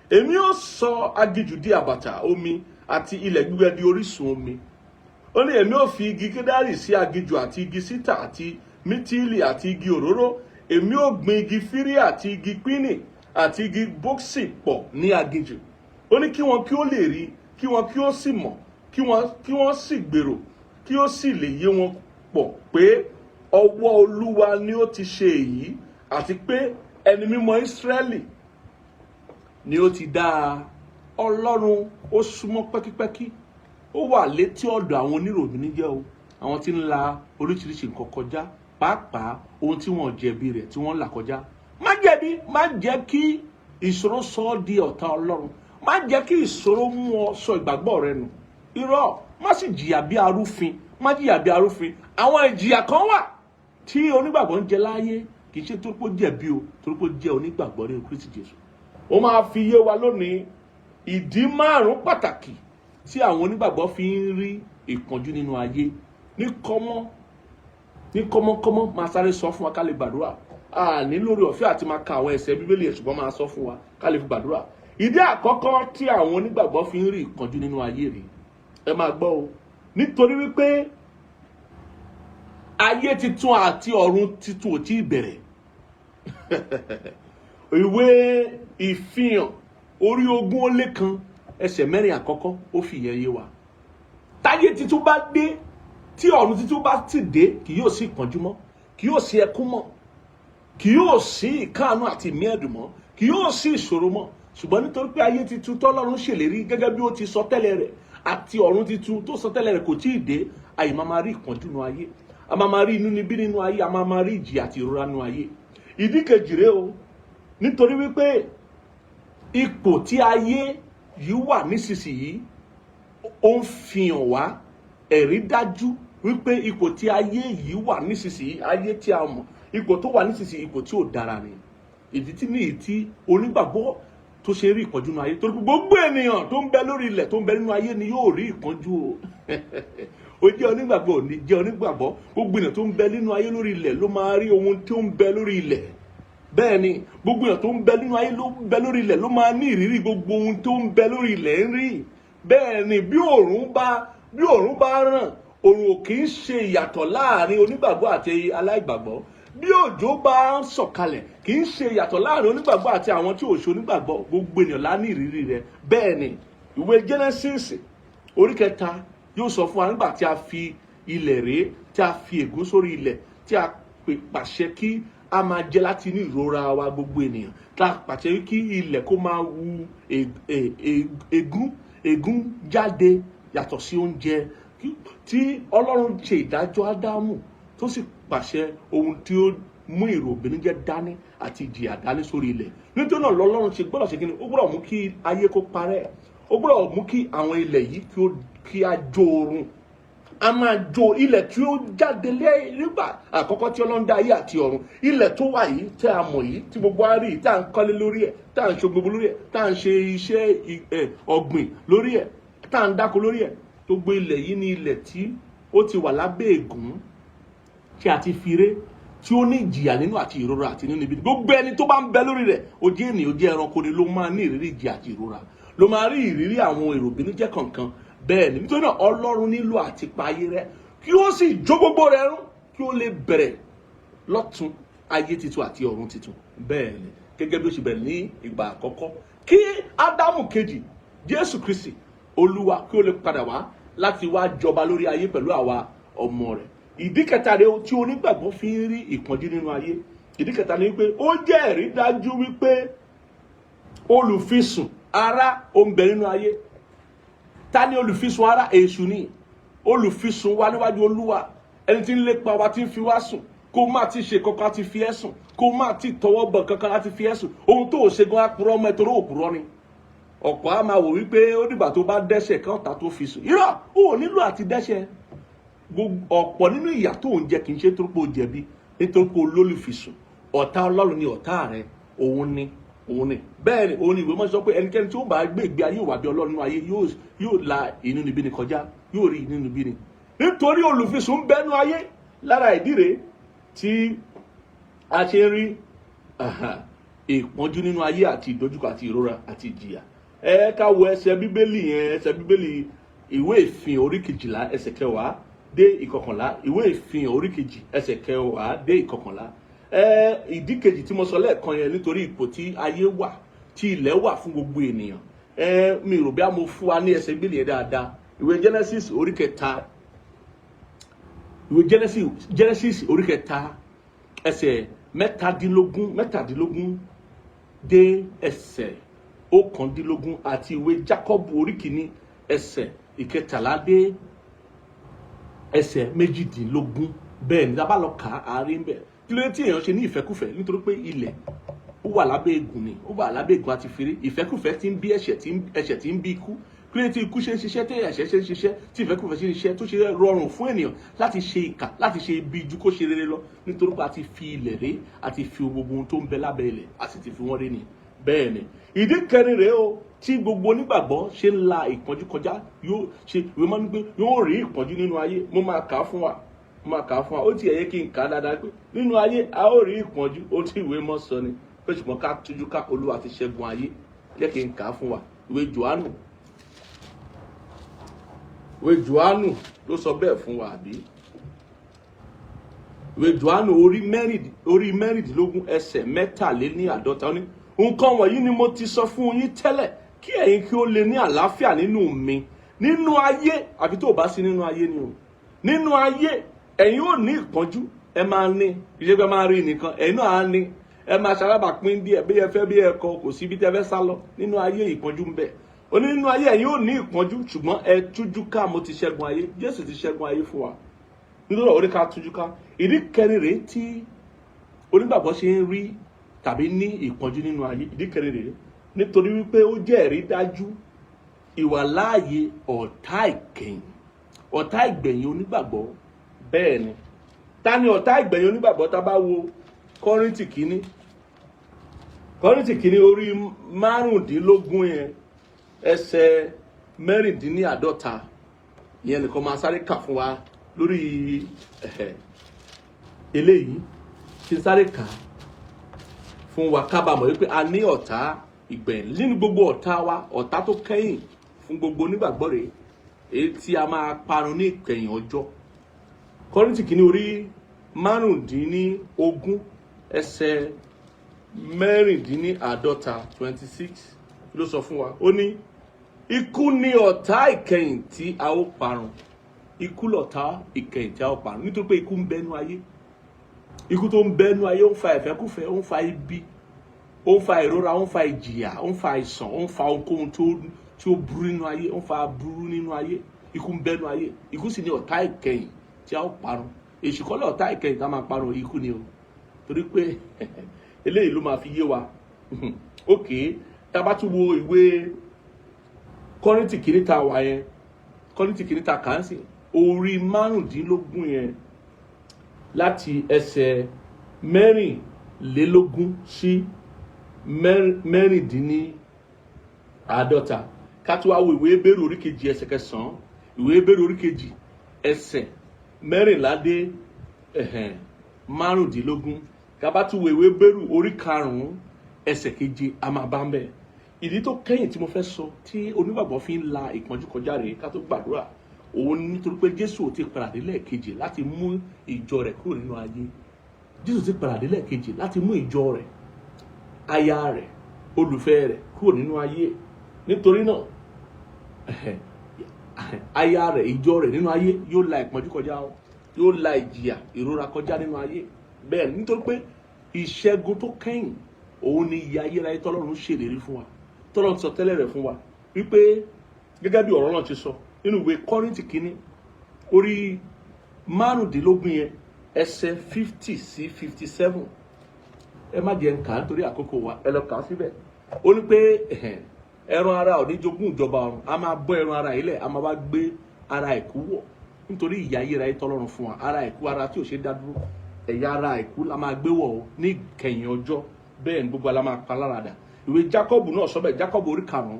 Èmi ó sọ aginjù di àbàtà omi àti ilẹ̀ gbígbẹ di orísun omi. Ó ní èmi ó fi igi kédárì sí aginjù, àti igi sítà, àti mítìlì, àti igi òróró. Èmi ó gbin igi fírí àti igi pínì àti igi bóksì pọ̀ ní aginjù. Ó ní kí wọn kí ó lè rí, kí wọn kí ó sì mọ̀, kí wọ́n sì gbèrò, kí ó sì lè yé wọn pọ̀ pé ọwọ́ Olúwa ni ó ti ṣe èyí, àti pé Ẹni Mímọ́ Ísírẹ́lì ni ó ti dá a. Ọlọ́run ó súnmọ́ pẹ́kípẹ́kí, ó wà létí ọ̀dọ̀ àwọn oníròbìnújẹ́ o, àwọn tí ń la oríṣiríṣi nǹkan kọjá, pàápàá ohun tí wọ́n jẹ̀bi rẹ̀ tí wọ́n ń là kọjá. Má jẹ̀bi, má jẹ́ kí ìṣòro sọ ọ́ di ọ̀tá Ọlọ́run. Má jẹ́ kí ìṣòro mú ọ sọ ìgbàgbọ́ rẹ nù. Irọ́. Má sì jìyà bí arúfin, má jìyà bí arúfin. Àwọn ìjìyà kan wà tí onígbàgbọ́ ń jẹ láyé, kì í ṣe torí pé ó jẹ̀bi o, torí pé ó jẹ́ onígbàgbọ́ nínú Kristi Jésù. Ó máa fi yé wa lónìí ìdí márùn pàtàkì tí àwọn onígbàgbọ́ fi ń rí ìpọ́njú nínú ayé. Ní kọ́mọ́ ní kọ́mọ́kọ́mọ́, máa sáré sọ fún wa ká lè gbàdúrà. A ní lórí ọ̀fẹ́ àti máa ka àwọn ẹsẹ̀ Bíbélì ẹ̀, ṣùgbọ́n máa sọ fún wa ká lè fi gbàdúrà. Ìdí àkọ́kọ́ tí àwọn onígbàgbọ́ fi ń rí ìpọ́njú nínú ayé rèé, ẹ máa gbọ́ o. Nítorí wípé ayé titun àti ọ̀run titun ò tí ì bẹ̀rẹ̀. Ìwé Ìfihàn orí 21, ẹsẹ̀ 4 àkọ́kọ́, ó fi ìyẹn yé wa. Táyé titun bá dé, tí ọ̀run titun bá ti dé, kì yóò sí ìpọ́njú mọ́, kì yóò sí ẹkún mọ́, kì yóò sí ìkáàánú àti ìmí ẹ̀dùn mọ́, kì yóò sí ìṣòro mọ́. Ṣùgbọ́n nítorí pé ayé titun tọ́lọ́run ṣèlérí gẹ́gẹ́ bí ó ti sọ tẹ́lẹ̀ rẹ̀ àti ọ̀run titun tó sọ tẹ́lẹ̀ rẹ̀ kò tí ì dé, àyè máa máa rí ìpọ́njú nínú ayé, a máa máa rí inúnibí nínú ayé, a máa máa rí ìjìyà àti ìrora nínú ayé. Ìdí kejì rèé o. Nítorí wípé ipò tí ayé yìí wà nísinsìnyí, ó ń fi hàn wá, ẹ̀rí dájú wípé ipò tí ayé yìí wà nísinsìnyí, ayé tí a mọ̀, ipò tó wà nísinsìnyí, ipò tí ò dára ni. Ìdí tí níyì tí onígbàgbọ́ tó ṣe rí ìpọ́njú nínú ayé, torí pé gbogbo ènìyàn tó ń bẹ lórí ilẹ̀, tó ń bẹ nínú ayé ni yóò rí ìpọ́njú o. Ó jẹ́ onígbàgbọ́, ò ní jẹ́ onígbàgbọ́, gbogbo ènìyàn tó ń bẹ nínú ayé lórí ilẹ̀ ló máa rí ohun tó ń bẹ lórí ilẹ̀. Bẹ́ẹ̀ ni, gbogbo èèyàn tó ń bẹ nínú ayé, ló ń bẹ lórí ilẹ̀, ló máa ní ìrírí gbogbo ohun tó ń bẹ lórí ilẹ̀ ń rí. Bẹ́ẹ̀ ni, bí òòrùn bá ràn, òòrùn ò kì í ṣe ìyàtọ̀ láàrin onígbàgbọ́ àti aláìgbàgbọ́. Bí òjò bá ń sọ̀kalẹ̀, kì í ṣe ìyàtọ̀ láàrin onígbàgbọ́ àti àwọn tí ò ṣe onígbàgbọ́. Gbogbo ènìyàn lá ní ìrírí rẹ̀. Bẹ́ẹ̀ ni, ìwé Genesis orí 3 yóò sọ fún wa nígbà tí a fi ilẹ̀ rèé, tí a fi ègún sórí ilẹ̀, tí a pàṣẹ kí a máa jẹ láti inú ìrora wa, gbogbo ènìyàn, tá a pàṣẹ kí ilẹ̀ kó máa wu ègún jáde yàtọ̀ sí oúnjẹ, tí Ọlọ́run ṣe ìdájọ́ Ádámù, tó sì pàṣẹ ohun tí ó mú ìròbìnújẹ́ dání àti ìjìyà dání sórí ilẹ̀. Nítorí náà lọ́lọ́run ṣe gbọ́dọ̀ ṣe kíni? Ó gbọ́dọ̀ mú kí ayé kó parẹ́, ó gbọ́dọ̀ mú kí àwọn ilẹ̀ yìí kí á jó oorun, a máa jó ilẹ̀ tí ó jáde lé nígbà àkọ́kọ́ tí Ọlọ́run dá ayé àti ọ̀run. Ilẹ̀ tó wà yìí tí a mọ̀ yìí, tí gbogbo wa rí yìí, tí à ń kọ́lé lórí ẹ̀, tí à ń ṣe gbogbo lórí ẹ̀, tí à ń ṣe iṣẹ́ ọ̀gbìn lórí ẹ̀. tá à ń dáko lórí ẹ̀. Gbogbo ilẹ̀ yìí ni ilẹ̀ tí ó ti wà lábẹ́ ègún tí a ti fi ré, tí ó ní ìjìyà nínú àti ìrora àti nínú ibi. Gbogbo ẹni tó bá ń bẹ lórí rẹ̀, ó jẹ́ ènìyàn, ó jẹ́ ẹranko ni, ló máa ní ìrírí ìjìyà àti ìrora, ló máa rí ìrírí àwọn èrò ìbìnújẹ́ kankan. Bẹ́ẹ̀ ni, nítorí náà Ọlọ́run nílò àti pa ayé rẹ́, kí ó sì jó gbogbo rẹ̀ run, kí ó lè bẹ̀rẹ̀ lọ́tun ayé tuntun àti ọ̀run tuntun. Bẹ́ẹ̀ ni, gẹ́gẹ́ bí ó ṣe bẹ̀rẹ̀ ní ìgbà àkọ́kọ́, kí Ádámù kejì, Jésù Kristi Olúwa, kí ó lè padà wá láti wá jọba lórí ayé pẹ̀lú àwa ọmọ rẹ̀. Ìdí kẹta rèé tí onígbàgbọ́ fi ń rí ìpọ́njú nínú ayé. Ìdí kẹta ni wípé ó jẹ́ ẹ̀rí dájú wípé olùfisùn ara ó ń bẹ nínú ayé. Ta ni olùfisùn ara? Èṣù ni olùfisùn wa níwájú Olúwa, ẹni tí ń lépa wa, tí ń fi wá sùn. Kó má ti ṣe kankan láti fi ẹ́ sùn, kó má ti tọwọ́ bọ̀ kankan láti fi ẹ́ sùn. Ohun tó ò ṣe gan, apurọ́ ọmọ ẹ torí òpùrọ́ ni. Ọ̀pọ̀ á máa wò wípé ó dìgbà tó bá dẹ́ṣẹ̀ kí ọ̀tá tó fi sùn. Irọ́, ó nílò àti dẹ́ṣẹ̀. Ọ̀pọ̀ nínú ìyà tó ń jẹ kì í ṣe torí pé ó jẹ̀bi, nítorí pé olólùfisùn ọ̀tá Ọlọ́run ni ọ̀tá rẹ. Òun ni, òun ni. Bẹ́ẹ̀ ni, òun ni ìwé mọ́ sọ pé ẹnikẹ́ni tí ó bá gbé ìgbé ayé ìwà bí Ọlọ́run nínú ayé yóò la inúnibíni kọjá, yóò rí inúnibíni, nítorí olùfisùn bẹ́nu ayé. Lára ìdí rèé tí a ṣe ń rí ìpọ́njú nínú ayé àti ìdojúkọ àti ìrora àti ìjìyà. Ẹ ká wo ẹsẹ̀ Bíbélì yẹn, ẹsẹ̀ Bíbélì ìwé Ìfihàn orí 12, ẹsẹ̀ 10 dé 11. Ìwé Ìfihàn orí 2, ẹsẹ̀ 10 dé 11. Ẹ ìdí kejì tí mo sọ lẹ́ẹ̀kan yẹn, nítorí ipò tí ayé wà, tí ilẹ̀ wà fún gbogbo ènìyàn. Ẹ mi rò bí a mo fún wa ní ẹsẹ̀ Bíbélì yẹn dáadáa. Ìwé Genesis orí 3, ìwé Genesis orí 3, ẹsẹ̀ 17 dé ẹsẹ̀ 19, àti ìwé Jacob orí 1, ẹsẹ̀ 13 dé ẹsẹ̀ 18. Bẹ́ẹ̀ ni, tá bá lọ kà á, àárín bẹ́ẹ̀. Kí ló dé tí èèyàn ṣe ní ìfẹ́kùfẹ́? Nítorí pé ilẹ̀ ó wà lábẹ́ ègún ni, ó wà lábẹ́ ègún àti fèrè. Ìfẹ́kùfẹ́ tí ń bí ẹ̀ṣẹ̀, tí ń ẹ̀ṣẹ̀ tí ń bí ikú. Kí ló dé tí ikú ṣe ń ṣiṣẹ́, tí ẹ̀ṣẹ̀ ṣe ń ṣiṣẹ́, tí ìfẹ́kùfẹ́ ṣe ń ṣiṣẹ́, tó ṣe rọrùn fún ènìyàn láti ṣe ìkà, láti ṣe ibi ju kó ṣe rere lọ? Nítorí pé a ti fi ilẹ̀ ré, a ti fi gbogbo ohun tó ń bẹ lábẹ́ ilẹ̀, a sì ti fi wọ́n ré ni. Bẹ́ẹ̀ ni, ìdí kẹrin rèé o tí gbogbo onígbàgbọ́ ṣe ń la ìpọ́njú kọjá. Yóò ṣe ìwé máa ń gbé, yóò rí ìpọ́njú nínú ayé. Mo máa kà á fún wa, mo máa kà á fún wa. Ó ti ẹ̀yẹ kí n kà á dáadáa pé nínú ayé a ó rí ìpọ́njú. Ó tí ìwé mọ́ sọ ni pé ṣùgbọ́n ká tújú ká, Olúwa ti ṣẹ́gun ayé. Jẹ́ kí n kà á fún wa. Ìwé Jòhánù, ìwé Jòhánù ló sọ bẹ́ẹ̀ fún wa, àbí? Ìwé Jòhánù orí 16, ẹsẹ̀ 53, ó ní, "Nǹkan wọ̀nyí ni mo ti sọ fún yín tẹ́lẹ̀, kí ẹ̀yin kí ó lè ní àlàáfíà nínú mi. Nínú ayé," àbí tó o bá sí nínú ayé ni o, "nínú ayé ẹ̀yin ò ní ìpọ́njú." Ẹ máa ní ìṣe pé máa rí nìkan, ẹ̀yin náà á ní, ẹ máa ṣalábàápín díẹ̀, bí ẹ fẹ́ bí ẹ kọ, kò sí ibi tí ẹ fẹ́ sá lọ. Nínú ayé ìpọ́njú ń bẹ. Ó ní nínú ayé ẹ̀yin ò ní ìpọ́njú, ṣùgbọ́n ẹ tújú ká, mo ti ṣẹ́gun ayé. Jésù ti ṣẹ́gun ayé fún wa. Nítorí ọ̀rẹ́ ká tújú ká. Ìdí kẹrin rèé tí onígbàgbọ́ ṣe ń rí tàbí ní ìpọ́njú nínú ayé. Ìdí kẹrin rèé, nítorí wípé ó jẹ́ ẹ̀rí dájú ìwàláàyè ọ̀tá ìkẹyìn, ọ̀tá ìgbẹ̀yìn onígbàgbọ́. Bẹ́ẹ̀ ni, ta ni ọ̀tá ìgbẹ̀yìn onígbàgbọ́? Tá bá wo Kọ́ríńtì kínní, Kọ́ríńtì kínní orí 15 yẹn, ẹsẹ̀ 46 ìyẹn nìkan máa sáré kà fún wa lórí eléyìí. Kí n sáré kà fún wa kábàámọ̀ wípé a ní ọ̀tá ìgbẹ̀yìn nínú gbogbo ọ̀tá wa. Ọ̀tá tó kẹ́yìn fún gbogbo onígbàgbọ́ rèé, èyí tí a máa parun ní ìkẹyìn ọjọ́. Kọ́ríńtì kìíní orí 15, ẹsẹ̀ 46, 26, ló sọ fún wa. Ó ní ikú ní ọ̀tá ìkẹyìn tí a ó parun. Ikú lọ̀tá ìkẹyìn tí a ó parun, nítorí pé ikú ń bẹnu ayé. Ikú tó ń bẹnu ayé, ó ń fa ìfẹ́kúfẹ̀ẹ́, ó ń fa ibi, ó ń fa ìrora, ó ń fa ìjìyà, ó ń fa àìsàn, ó ń fa ohunkóhun tí ó burú nínú ayé, ó ń fa burú nínú ayé. Ikú ń bẹnu ayé. Ikú sì ní ọ̀tá ìkẹyìn tí a ó parun. Èṣù kọ́ lọ̀tá ìkẹyìn tá a máa parun, ikú ni o. Torí pé eléyìí ló máa fi yé wa. Ok, tá a bá tún wo ìwé Kọ́ríńtì kìíní tá a wà yẹn, Kọ́ríńtì kìíní tá a kà á sí, orí 15 yẹn, láti ẹsẹ̀ 24 sí 46. Ká tó wá wo ìwé Hébérù orí 2 ẹsẹ̀ 9, ìwé Hébérù orí 2 ẹsẹ̀ 14 dé 15. Ká bá tún wo ìwé Hébérù orí 5 ẹsẹ̀ 7, a máa bá ń bẹ̀. Ìdí tó kẹ́yìn tí mo fẹ́ sọ tí onígbàgbọ́ fi ń la ìpọ́njú kọjá rèé, ká tó gbàdúrà, òun nítorí pé Jésù ò ti padà dé lẹ́ẹ̀kejì láti mú ìjọ rẹ̀ kúrò nínú ayé. Jésù ti padà dé lẹ́ẹ̀kejì láti mú ìjọ rẹ̀, aya rẹ̀, olùfẹ́ rẹ̀ kúrò nínú ayé. Nítorí náà, aya rẹ̀, ìjọ rẹ̀ nínú ayé yóò la ìpọ́njú kọjá o, yóò la ìjìyà, ìrora kọjá nínú ayé. Bẹ́ẹ̀ nítorí pé ìṣẹ́gun tó kẹ́yìn, òun ni ìyè ayérayé tọ́lọ́run ṣèlérí fún wa, tọ́lọ́run sọ tẹ́lẹ̀ rẹ̀ fún wa, wípé gẹ́gẹ́ bí ọ̀rọ̀ náà ti sọ nínú ìwé Kọ́ríńtì kínní orí 15 yẹn, ẹsẹ̀ 50 sí 57. Ẹ má jẹ́ ń kà á nítorí àkókò wa, ẹ lọ kà á síbẹ̀. Ó ní pé ẹran ara ò ní jogún ìjọba ọ̀run. A máa bọ́ ẹran ara yìí lẹ̀, a máa wá gbé ara àìkú wọ̀, nítorí ìyè ayérayé tọ́lọ́run fún wa, ara àìkú, ara tí ò ṣe dá dúró, ẹ̀yà ara àìkú la máa gbé wọ̀ ní ìkẹyìn ọjọ́. Bẹ́ẹ̀ ni gbogbo la máa pa lára dà. Ìwé Jacob náà sọ bẹ́ẹ̀. Jacob orí 5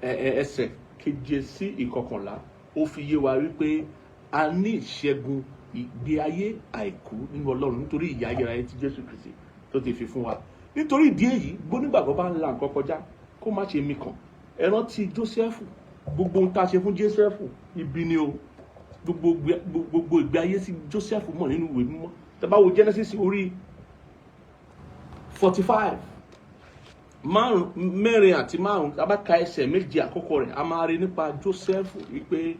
ẹsẹ̀ 7 sí 11, ó fi yé wa wípé a ní ìṣẹ́gun ìgbé ayé àìkú nínú Ọlọ́run, nítorí ìyè ayérayé tí Jésù Kristi tó ti fi fún wa. Nítorí ìdí èyí, gbónígbàgbọ́ bá ń la nǹkan kọjá, kó má ṣe mikàn. Ẹ rántí Jósẹ́fù. Gbogbo ohun tá a ṣe fún Jósẹ́fù, ibi ni o. Gbogbo ìgbé ayé tí Jósẹ́fù mọ̀ nínú ìwé mímọ́, tá bá wo Genesis orí 45, 5, 4 àti 5, tá bá ka ẹsẹ̀ 7 àkọ́kọ́ rẹ̀, a máa rí nípa Jósẹ́fù wípé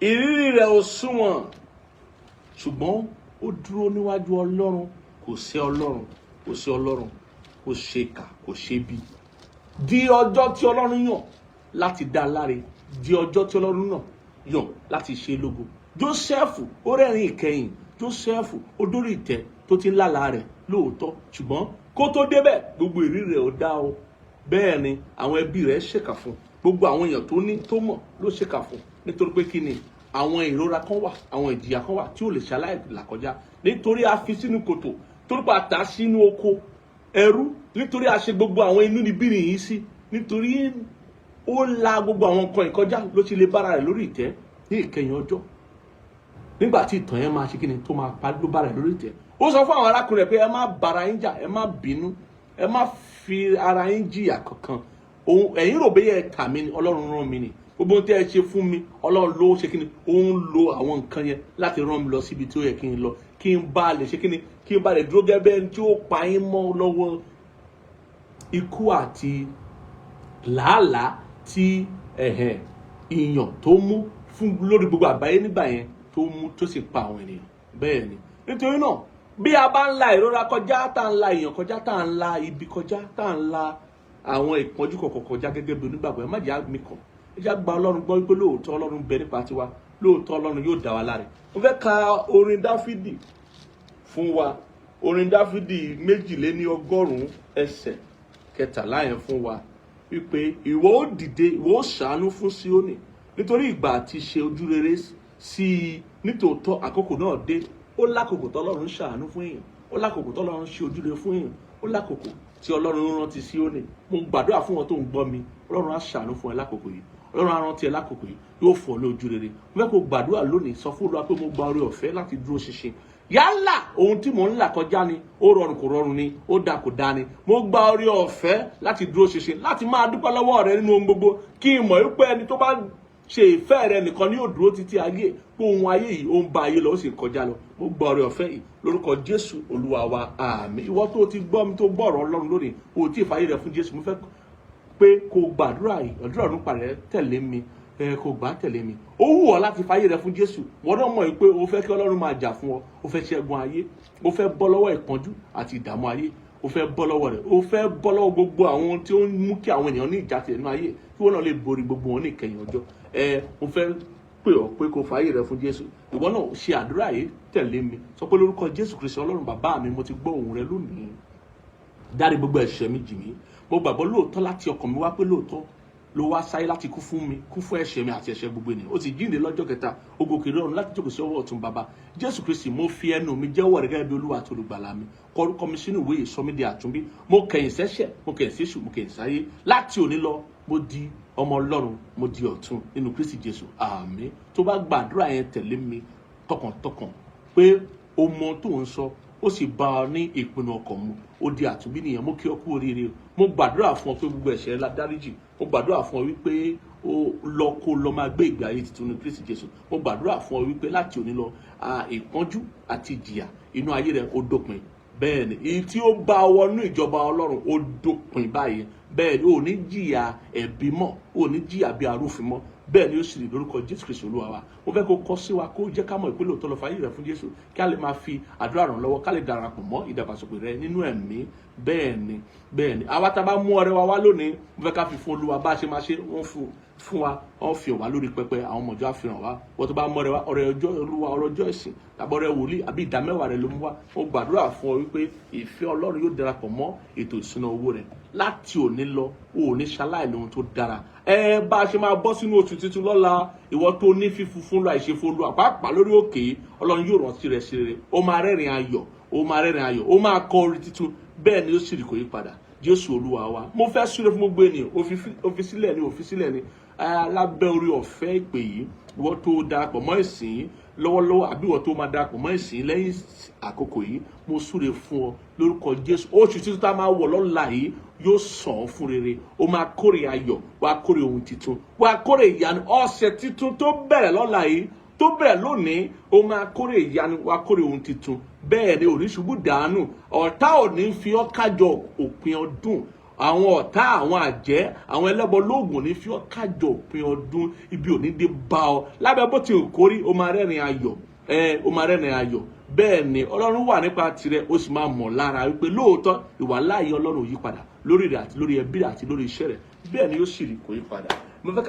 ìrírí rẹ̀ ò sunwọ̀n, ṣùgbọ́n ó dúró níwájú Ọlọ́run, kò sí Ọlọ́run, kò sí Ọlọ́run, kò ṣe ìkà, kò ṣe bí, di ọjọ́ tí Ọlọ́run yàn láti dá láre, di ọjọ́ tí Ọlọ́run náà yàn láti ṣe lógo. Jósẹ́fù ó rẹ́rìn ìkẹyìn. Jósẹ́fù ó dórí ìtẹ́ tó ti ń lálàá rẹ̀ lóòótọ́, ṣùgbọ́n kó tó débẹ̀, gbogbo ìrírí rẹ̀ ò dá o. Bẹ́ẹ̀ ni àwọn ẹbí rẹ̀ ṣèkà fún, gbogbo àwọn èèyàn tó ní tó mọ̀ ló ṣèkà fún. Nítorí pé kí ni? Àwọn ìrora kan wà, àwọn ìjìyà kan wà tí ò lè ṣaláì là kọjá, nítorí a fi sínú kòtò, torí pé a tà sínú oko ẹrú, nítorí a ṣe gbogbo àwọn inúnibíni yìí sí. Nítorí ó la gbogbo àwọn nǹkan ìkọjá, ló ti lè bára rẹ̀ lórí ìtẹ́ ní ìkẹyìn ọjọ́. Nígbà tí ìtàn yẹn máa ṣe kí ni, tó máa parí, ló bára rẹ̀ lórí ìtẹ́. Ó sọ fún àwọn arákùnrin rẹ̀ pé ẹ má bára yín jà, ẹ má bínú, ẹ má fi ara yín jìyà kankan. Òun ẹ̀yin rò bẹ́yẹ tà mí ni, Ọlọ́run rán mi ni. Gbogbo ohun tí ẹ ṣe fún mi, Ọlọ́run ló ṣe kí ni, ó ń lo àwọn nǹkan yẹn láti rán mi lọ síbi tí ó yẹ kí n lọ, kí n bá lè ṣe kí ni, kí n bá lè dúró gẹ́gẹ́ bí ẹni tí ó pa yín mọ́ lọ́wọ́ ikú àti làálàá tí ìyàn tó mú fún lórí gbogbo àgbáyé nígbà yẹn, tó mú tó sì pa àwọn ènìyàn. Bẹ́ẹ̀ ni, nítorí náà, bí a bá ń la ìrora kọjá, tá ń la ìyàn kọjá, tá ń la ibi kọjá, tá ń la àwọn ìpọ́njú kọ̀ọ̀kan kọjá gẹ́gẹ́ bí onígbàgbọ́, ẹ má jẹ́ àmì kàn. Ẹ jẹ́ gba Ọlọ́run gbọ́ wípé lóòótọ́ Ọlọ́run bẹ nípa tiwa, lóòótọ́ Ọlọ́run yóò dá wa láre. Mo fẹ́ ka orin Dáfídì fún wa, orin Dáfídì 102 ẹsẹ̀ 13 yẹn fún wa, wípé ìwọ ó dìde, ìwọ ó ṣàánú fún Síónì, nítorí ìgbà àti ṣe ojú rere sí i, nítòótọ́ àkókò náà dé. Ó lákòókò tọ́lọ́run ṣàánú fún èèyàn, ó lákòókò tọ́lọ́run ṣe ojú rere fún èèyàn, ó lákòókò tí Ọlọ́run rántí Síónì. Mo gbàdúrà fún wọn tó ń gbọ́ mi, Ọlọ́run á ṣàánú fún ẹ lákòókò yìí, Ọlọ́run á rántí ẹ lákòókò yìí, yóò fún ọ ní ojú rere. Mo fẹ́ kó gbàdúrà lónìí, sọ fún Olúwa pé mo gba oore ọ̀fẹ́ láti dúró ṣinṣin. Yálà ohun tí mò ń là kọjá ni ó rọrùn, kò rọrùn ni, ó dà, kò dá ni, mo gba oore ọ̀fẹ́ láti dúró ṣinṣin, láti máa dúpẹ́ lọ́wọ́ rẹ nínú ohun gbogbo, kí n mọ̀ wípé ẹni tó bá ṣe ìfẹ́ rẹ nìkan ni yóò dúró títí ayé, pé ohun ayé yìí, ó ń ba ayé lọ, ó sì ń kọjá lọ. Mo gba oore ọ̀fẹ́ yìí lórúkọ Jésù Olúwa wa, àmín. Ìwọ tó ti gbọ́ mi, tó gbọ́ ọ̀rọ̀ Ọlọ́run lónìí, o tí ì fàyè rẹ fún Jésù, mo fẹ́ pé kó gbàdúrà yìí, àdúrà ọdún parẹ́ tẹ̀lé mi, ẹ kó gbà tẹ̀lé mi. Ó wù ọ́ láti fàyè rẹ fún Jésù, wọ́n náà mọ̀ pé o fẹ́ kí Ọlọ́run máa jà fún ọ, o fẹ́ ṣẹ́gun ayé, o fẹ́ bọ́ lọ́wọ́ ìpọ́njú àti ìdààmú ayé, o fẹ́ bọ́ lọ́wọ́ rẹ̀, o fẹ́ bọ́ lọ́wọ́ gbogbo àwọn tí ó ń mú kí àwọn ènìyàn ní ìjà tìrẹ̀ nínú ayé, kí wọ́n náà lè borí gbogbo wọn ní ìkẹyìn ọjọ́. Ẹ mo fẹ́ pè ọ́ pé kó fàyè rẹ fún Jésù. Ìwọ náà ṣe àdúrà yìí tẹ̀lé mi. Sọ pé lórúkọ Jésù Kristi, Ọlọ́run bàbá mi, mo ti gbọ́ ohùn rẹ lónìí. Dárí gbogbo ẹ̀ṣẹ̀ mi jì mí. Mo gbàgbọ́ lóòótọ́ láti ọkàn mi wá pé lóòótọ́ ló wá sáyé láti kú fún mi, kú fún ẹ̀ṣẹ̀ mi àti ẹ̀ṣẹ̀ gbogbo ènìyàn. Ó sì jíǹde lọ́jọ́ kẹta, ó gòkè lọ́run láti jókòó sí ọwọ́ ọ̀tún bàbá. Jésù Kristi, mo fi ẹnu mi jẹ́wọ́ rẹ gẹ́gẹ́ bí Olúwa àti Olùgbàlà mi. Kọ orúkọ mi sínú ìwé, sọ mí di àtúnbí. Mo kẹ̀yìn sẹ́ṣẹ̀, mo kẹ̀yìn séṣù, mo kẹ̀yìn sáyé. Láti òní lọ, Mo di ọmọ Ọlọ́run, mo di ọ̀tun nínú Kristi Jésù. Àmín. Tó bá gbàdúrà yẹn tẹ̀lé mi tọkàntọkàn pé o mọ tó ń sọ, ó sì bá ọ ní ìpinnu ọkàn mu, ó di àtúnbí nìyẹn. Mo kí ọ kú oríire. Mo gbàdúrà fún ọ pé gbogbo ẹ̀ṣẹ̀ la dáríjì. Mo gbàdúrà fún ọ wípé ó lọ kó lọ máa gbé ìgbé ayé tuntun ní Kristi Jésù. Mo gbàdúrà fún ọ wípé láti òní lọ, ìpọ́njú àti ìjìyà inú ayé rẹ, ó dópin. Bẹ́ẹ̀ ni, èyí tí ó bá wọnú ìjọba Ọlọ́run, ó dópin báyìí. Bẹ́ẹ̀ ni, ò ní jìyà ẹ̀bi mọ́, ò ní jìyà bí arúfin mọ́. Bẹ́ẹ̀ ni ó sì rí lórúkọ Jésù Kristu Olúwa wa. Mo fẹ́ kó kọ sí wa, kó jẹ́ ká mọ̀ ìpínlẹ̀ òótọ́ lọ fàyè rẹ fún Jésù, kí a lè máa fi àdúrà ràn lọ́wọ́, ká lè darapọ̀ mọ́ ìdàgbàsókè rẹ nínú ẹ̀mí. Bẹ́ẹ̀ ni, bẹ́ẹ̀ ni. Àwa tá a bá mú ọrẹ wa wá lónìí, mo fẹ́ ká fi fún Olúwa. Bá a ṣe máa ṣe, wọ́n fún wa, wọ́n fi wá lórí pẹpẹ, àwọn ọmọjọ́ àfihàn wa. Wọ́n tó bá mú ọrẹ wa, ọrẹ ọjọ́ Olúwa, ọrẹ ọjọ́ ìsìn, tàbí ọrẹ wòlíì, àbí ìdámẹ́wàá rẹ ló mú wá, mo gbàdúrà fún ọ wípé ìfẹ́ Ọlọ́run yóò darapọ̀ mọ́ ètò ìṣúná owó rẹ. Láti òní lọ, o ò ní ṣaláì lóhun tó dára. Ẹ bá a ṣe máa bọ́ sínú oṣù tuntun lọ́la, ìwọ tó ní fífún fún lọ àìṣe fún Olúwa, pàápàá lórí òkè, Ọlọ́run yóò rántí rẹ sí rere. Ó máa rẹ́rìn ayọ̀, ó máa rẹ́rìn ayọ̀, ó máa kọ orin tuntun. Bẹ́ẹ̀ ni ó sì rí, kò yí padà. Jésù Olúwa wa. Mo fẹ́ súre fún gbogbo ènìyàn, òfin sílẹ̀ ni, òfin sílẹ̀ ni, lábẹ́ orí ọ̀fẹ́ ìpè yìí. Ìwọ tó darapọ̀ mọ́ ìsìn lọ́wọ́lọ́wọ́, àbí ìwọ tó máa darapọ̀ mọ́ ìsìn lẹ́yìn àkókò yìí, mo súre fún ọ lórúkọ Jésù. Oṣù tuntun tá a máa wọ̀ lọ́la yìí yóò sàn án fún rere. Ó máa kórè ayọ̀, wàá kórè ohun tuntun, wàá kórè ìyanu. Ọ̀sẹ̀ tuntun tó bẹ̀rẹ̀ lọ́la yìí, tó bẹ̀rẹ̀ lónìí, ó máa kórè ìyanu, wàá kórè ohun tuntun. Bẹ́ẹ̀ ni, ò ní ṣubú dànù. Ọ̀tá ò ní fi ọ́ kájọ òpin ọdún. Àwọn ọ̀tá, àwọn àjẹ́, àwọn ẹlẹ́bọ lóògùn ní fi ọ́ kájọ òpin ọdún. Ibi ò ní dé bá ọ. Lábẹ́ bó ti kórí, ó máa rẹ́rìn ayọ̀, ẹ ó máa rẹ́rìn ayọ̀. Bẹ́ẹ̀ ni, Ọlọ́run wà nípa tirẹ̀, ó sì máa mọ̀ lára wípé lóòótọ́ ìwà láàyè Ọlọ́run ò yí padà lórí rẹ̀ àti lórí ẹbí rẹ̀ àti lórí iṣẹ́ rẹ̀. Bẹ́ẹ̀ ni ó sì rí, kò yí padà. Mo fẹ́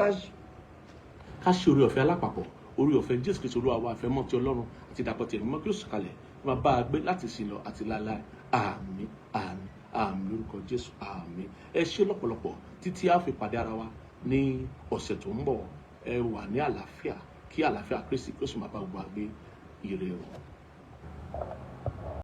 ká ṣe orí ọ̀fẹ́ alápapọ̀. Orí ọ̀fẹ́ Jésù Kristu Olúwa wa, ìfẹ́ mọ́ ti Ọlọ́run àti ìdàpọ̀ ti Ẹ̀mí Mímọ́ kí ó sọ̀kalẹ̀ máa bá a gbé láti sìn lọ àti láéláé. Àmín, àmín, àmín, lórúkọ Jésù, àmín. Ẹ ṣé lọ́pọ̀lọpọ̀ títí a fi pàdé ara wa ní ọ̀sẹ̀ tó ń bọ̀. Ẹ wà ní àlàáfíà. Kí àlàáfíà Kristi kí ó sì máa bá gbogbo wa gbé. Ire o.